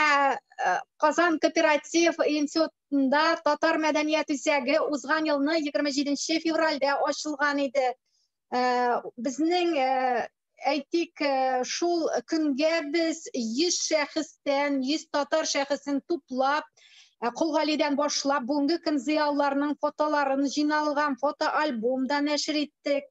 Казан кооператив институтында Татар мәдәният үзәге узган елны 27 февральдә ачылган иде. Безнең, әйтик, шул көнгә без 100 шәхестән, 100 татар шәхесен туплап, Кол Галидән башлап, бүгенге көн зыялыларның фотоларын җыйналган фотоальбом да нәшер иттек.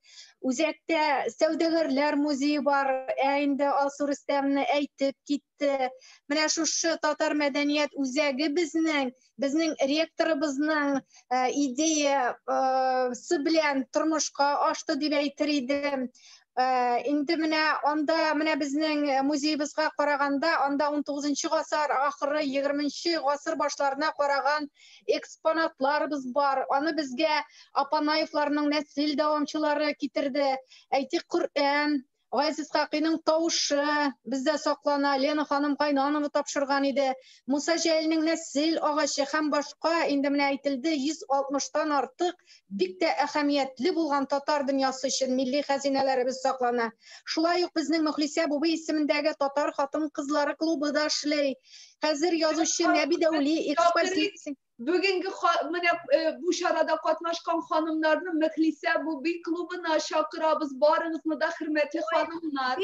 Үзәктә сәүдәгәрләр музее бар. Ә инде Алсу Рөстәмне әйтеп китте. Менә шушы татар мәдәният үзәге безнең, безнең ректорыбызның идеясы белән тормышка ашты дип әйтер идем. Инде менә анда, менә безнең музеебызга караганда, анда 19 гасыр ахыры, 20 гасыр башларына караган экспонатларыбыз бар. Аны безгә Апанаевларның нәсел дәвамчылары китерде. Әйтик, Коръән, Гаяз Исхакыйның тавышы бездә саклана, Лена ханым Кайнанова тапшырган иде. Муса Җәлилнең нәсел агачы һәм башка, инде менә әйтелде, 160-тан артык бик тә әһәмиятле булган татар дөньясы өчен милли хәзинәләребез саклана. Шулай ук безнең Мөхлисә Бубый исемендәге татар хатын-кызлары клубы да эшли. Хәзер язучы Нәби Дәүли экспозиция Бүгенге менә бу чарада катнашкан ханымнарны Мөхлисә Бубый клубына чакырабыз. Барыгызны да, хөрмәтле ханымнар.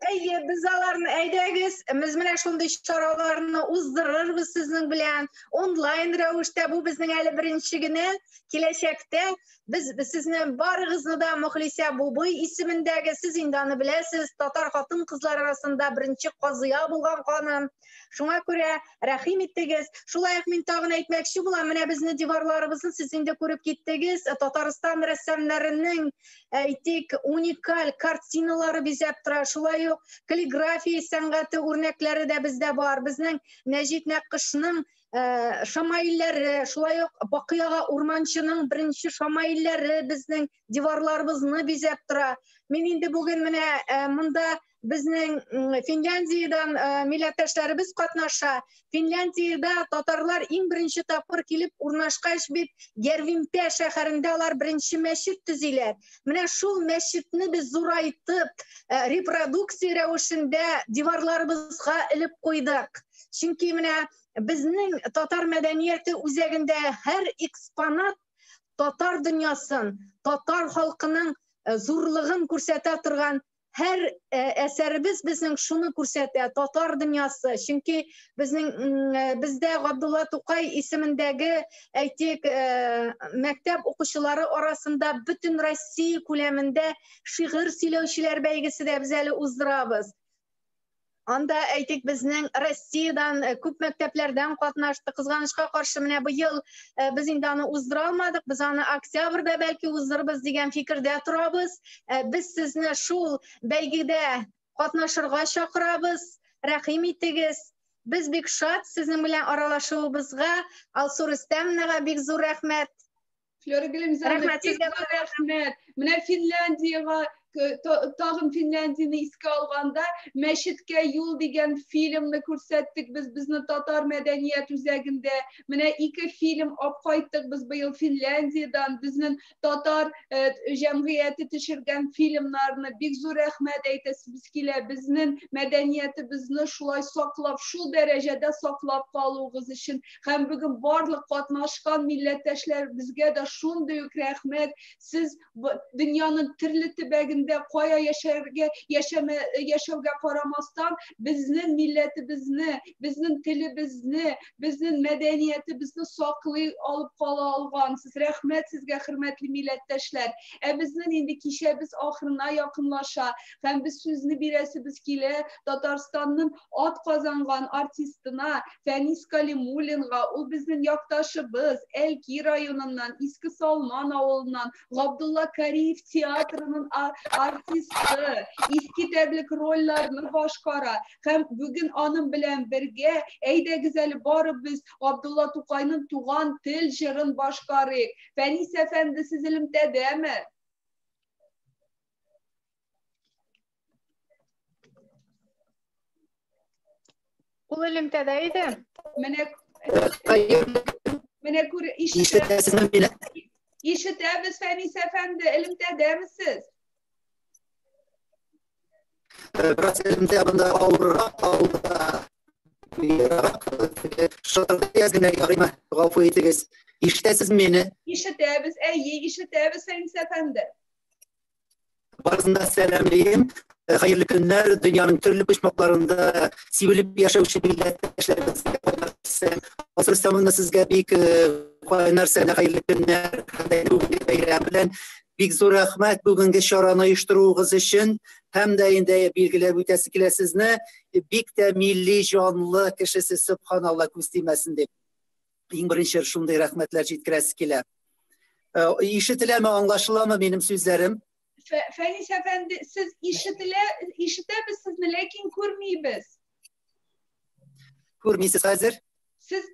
Әйе, без аларны әйдәгез, без менә шундый чараларны уздырырбыз сезнең белән онлайн рәвештә. Бу безнең әле беренче генә. Киләчәктә без сезне барыгызны да Мөхлисә Бубый исемендәге, сез инде аны беләсез, татар хатын-кызлар арасында беренче казыя булган ханым. Шуңа күрә рәхим итегез. Шулай ук мин тагын әйтмәкче булам, менә безне диварларыбызны сез инде күреп киттегез. Татарстан рәссамнарының, әйтик, уникаль картиналары бизәп тора. Шулай ук каллиграфия сәнгате үрнәкләре дә бездә бар. Безнең Нәҗип Нәкышның шамаилләре, шулай ук Бакый ага Урманчының беренче шамаилләре безнең диварларыбызны бизәп тора. Мин инде бүген менә монда безнең Финляндиядән милләттәшләребез катнаша. Финляндиядә татарлар иң беренче тапкыр килеп урнашкач бит Ярвимпә шәһәрендә алар беренче мәчет төзиләр. Менә шул мәчетне без зурайтып, репродукция рәвешендә диварларыбызга элеп куйдык. Чөнки менә безнең татар мәдәнияте үзәгендә һәр экспонат татар дөньясын, татар халкының зурлыгын күрсәтә торган һәр әсәребез безнең шуны күрсәтә, татар дөньясы. Чөнки безнең бездә Габдулла Тукай исемендәге, әйтик, мәктәп укучылары арасында бөтен Россия күләмендә шигырь сөйләүчеләр бәйгесе дә без әле уздырабыз. Анда, әйтик, безнең Россиядән күп мәктәпләрдән катнашты. Кызганычка каршы, менә быел без инде аны уздыра алмадык. Без аны октябрьдә бәлки уздырырбыз дигән фикердә торабыз. Без сезне шул бәйгедә катнашырга чакырабыз. Рәхим итегез. Без бик шат сезнең белән аралашуыбызга. Алсу Рөстәмовнага бик зур рәхмәт. Флера Галимзяновна, Рәхмәт сезгә. Рәхмәт. Менә Финляндиягә тагын Финляндияне искә алганда, Мәчеткә юл дигән фильмны күрсәттек без безнең татар мәдәният үзәгендә. Менә ике фильм алып кайттык без быел Финляндиядән, безнең татар җәмгыяте төшергән фильмнарны. Бик зур рәхмәт әйтәсебез килә. Безнең мәдәниятебезне шулай саклап, шул дәрәҗәдә саклап калуыгыз өчен. Һәм бүген барлык катнашкан милләттәшләребезгә дә шундый ук рәхмәт. Сез дөньяның төрле төбәгендә кая яшәргә, яшәүгә карамастан, безнең милләтебезне, безнең телебезне, безнең мәдәниятебезне саклый алып кала алгансыз. Рәхмәт сезгә, хөрмәтле милләттәшләр. Ә безнең инде кичәбез ахырына якынлаша. Һәм без сүзне бирәсебез килә Татарстанның ат казанган артистына Фәнис Калимуллинга. Ул безнең якташыбыз, Әлки районыннан, Иске Салман авылыннан, Габдулла Кариев театрының артисты, искитәрлек рольләрне башкара. Һәм бүген аның белән бергә әйдәгез әле барып без Габдулла Тукайның Туган тел җырын башкарыйк. Фәнис әфәнде, сез элемтәдәме? Ул элемтәдә иде. Менә менә күр, ишетәсезме мине? Ишетәбез, Фәнис әфәнде, элемтәдәме сез? Бераз элемтә бында авыррак, авылда. Шытырды әзгенә ярыймы? Гафу итегез. Ишетәсезме мине? Ишетәбез, әйе, ишетәбез, Фәнис әфәнде. Барысын да сәламлим. Хәерле көннәр, дөньяның төрле почмакларында сибелеп яшәүче милләттәшләребезгә кайнар сәлам. Алсу Рөстәмовна, сезгә бик кайнар сәлам, хәерле көннәр, һәм дә бүгенге бәйрәм белән. Бик зур рәхмәт бүгенге чараны оештыруыгыз өчен. Һәм дә инде билгеләп үтәсе килә сезне, бик тә милли җанлы кешесе, сөбханалла, күз тимәсен дип. Иң беренче шундый рәхмәтләр җиткерәсе килә. Ишетеләме, аңлашыламы минем сүзләрем? Фәнис әфәнде, сез ишетелә, ишетәбез сезне, ләкин күрмибез. Күрмисез хәзер? Сез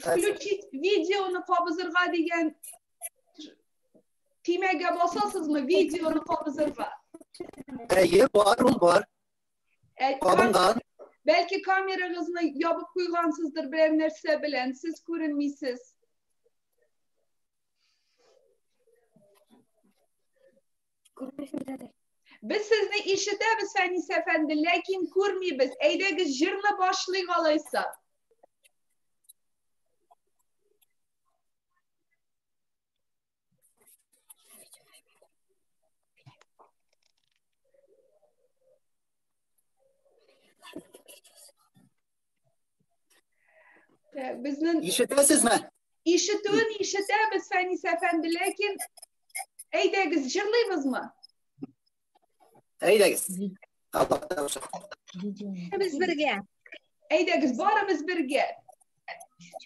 включить видеоны кабызырга дигән төймәгә басасызмы, видеоны кабызырга? Әйе, бар, ул бар. Кабынган. Бәлки камерагызны ябып куйгансыздыр берәр нәрсә белән, сез күренмисез. Без сезне ишетәбез, Фәнис әфәнде, ләкин күрмибез. Әйдәгез, җырны башлыйк алайса. Безнең Ишетәсезме? Ишетүен ишетәбез, Фәнис әфәнде, ләкин әйдәгез, җырлыйбызмы? Әйдәгез. Без бергә. Әйдәгез, барыбыз бергә.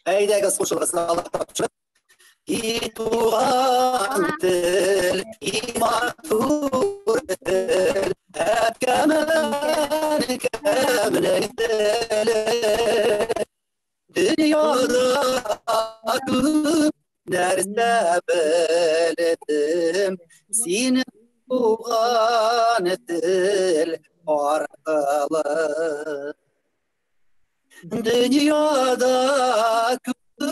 Әйдәгез, кушылыгыз, Аллаһ тапшырып. И туган тел, и матур тел, әбкәмен кемнең теле. Дөньяда күп нәрсә белдем, сине туган тел аркылы. Дөньяда күп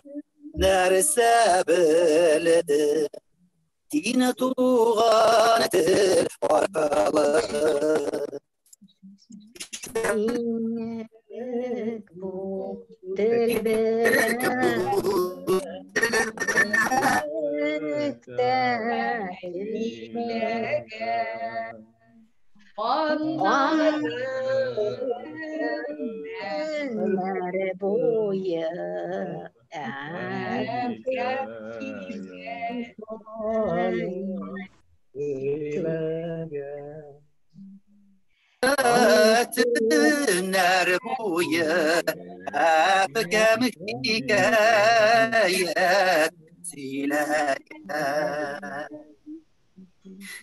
нәрсә белдем, сине туган тел аркылы. Бу тел белән Көннәр буе Төннәр буе әбкәм хикәят сөйләгән.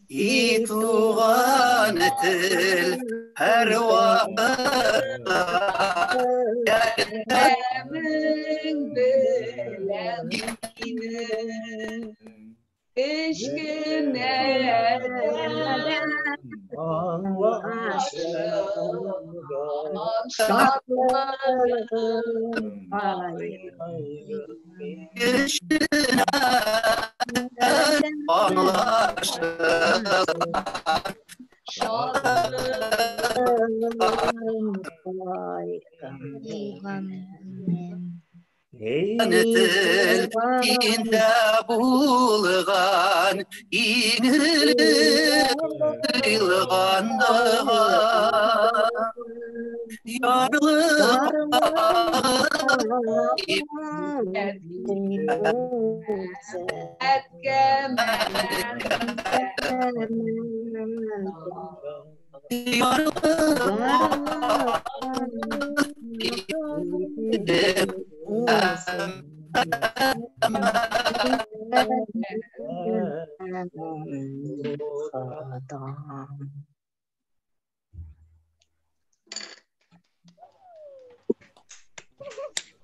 И туган тел һәр вакытта Ярдәмең белән минем кечкенәдән шатлыгым кечкенәдән аңлашыла. Тел синдә булган иң элек тыелганда ярлы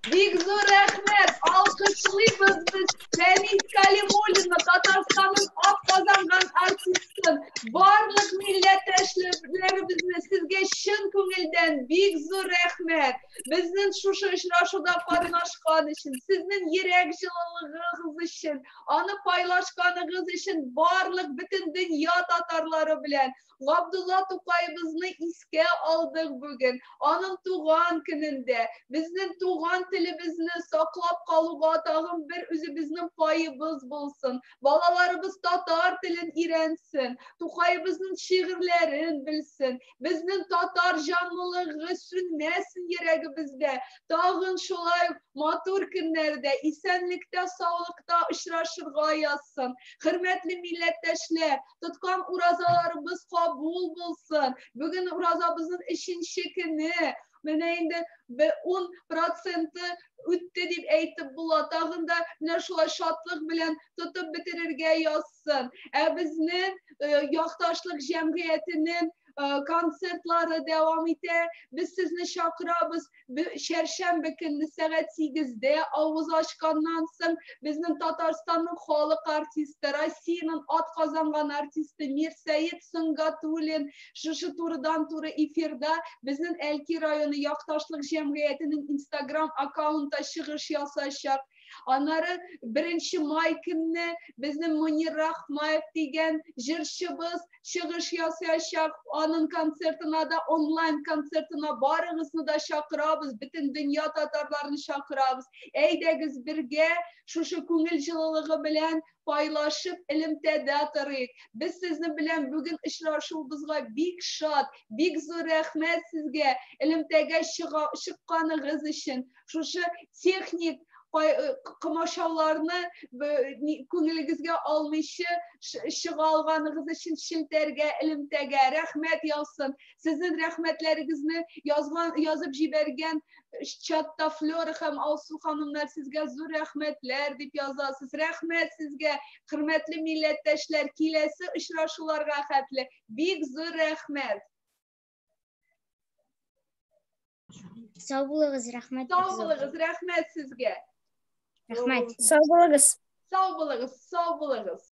Бик зур рәхмәт! Алкышлыйбыз без Фәнис Калимуллинны, Татарстанның атказанган артистын. Барлык милләттәшләребезне сезгә чын күңелдән бик зур рәхмәт. Безнең шушы очрашуда катнашкан өчен, сезнең йөрәк җылылыгыгыз өчен, аны пайлашканыгыз өчен барлык бөтен дөнья татарлары белән Габдулла Тукаебызны искә алдык бүген. Аның туган көнендә безнең туган телебезне саклап калуга тагын бер үзебезнең паебыз булсын. Балаларыбыз татар телен өйрәнсен, Тукаебызның шигырьләрен белсен. Безнең татар җанлылыгы сүнмәсен йөрәгебездә. үзәгебездә тагын шулай матур көннәрдә, исәнлектә, саулыкта очрашырга язсын. Хөрмәтле милләттәшләр, тоткан уразаларыбыз кабул булсын. Бүген уразабызның өченче көне. Менә инде 10 проценты үтте дип әйтеп була. Тагын да менә шулай шатлык белән тотып бетерергә язсын. Ә безнең якташлык җәмгыятенең концертлары дәвам итә. Без сезне чакырабыз. Чәршәмбе көнне сәгать 8-дә авыз ачканнан соң безнең Татарстанның халык артисты, Россиянең атказанган артисты Мирсәет Сөнгатуллин шушы турыдан-туры эфирда безнең Әлки районы якташлык җәмгыятенең Инстаграм аккаунтында чыгыш ясаячак. Аннары 1 май көнне безнең Мунир Рахмаев дигән җырчыбыз чыгыш ясаячак. Аның концертына да, онлайн концертына барыгызны да чакырабыз, бөтен дөнья татарларын чакырабыз. Әйдәгез бергә шушы күңел җылылыгы белән пайлашып элемтәдә торыйк. Без сезнең белән бүген очрашуыбызга бик шат, бик зур рәхмәт сезгә элемтәгә чыкканыгыз өчен. Шушы техник комачауларны күңелегезгә алмыйча чыга алганыгыз өчен челтәргә, элемтәгә рәхмәт яусын. Сезнең рәхмәтләрегезне язып җибәргән чатта Флора һәм Алсу ханымнар, сезгә зур рәхмәтләр дип язасыз. Рәхмәт сезгә, хөрмәтле милләттәшләр, киләсе очрашуларга хәтле бик зур рәхмәт. Сау булыгыз, рәхмәт. Сау булыгыз, рәхмәт сезгә. Рәхмәт. Сау булыгыз. Сау булыгыз, сау булыгыз.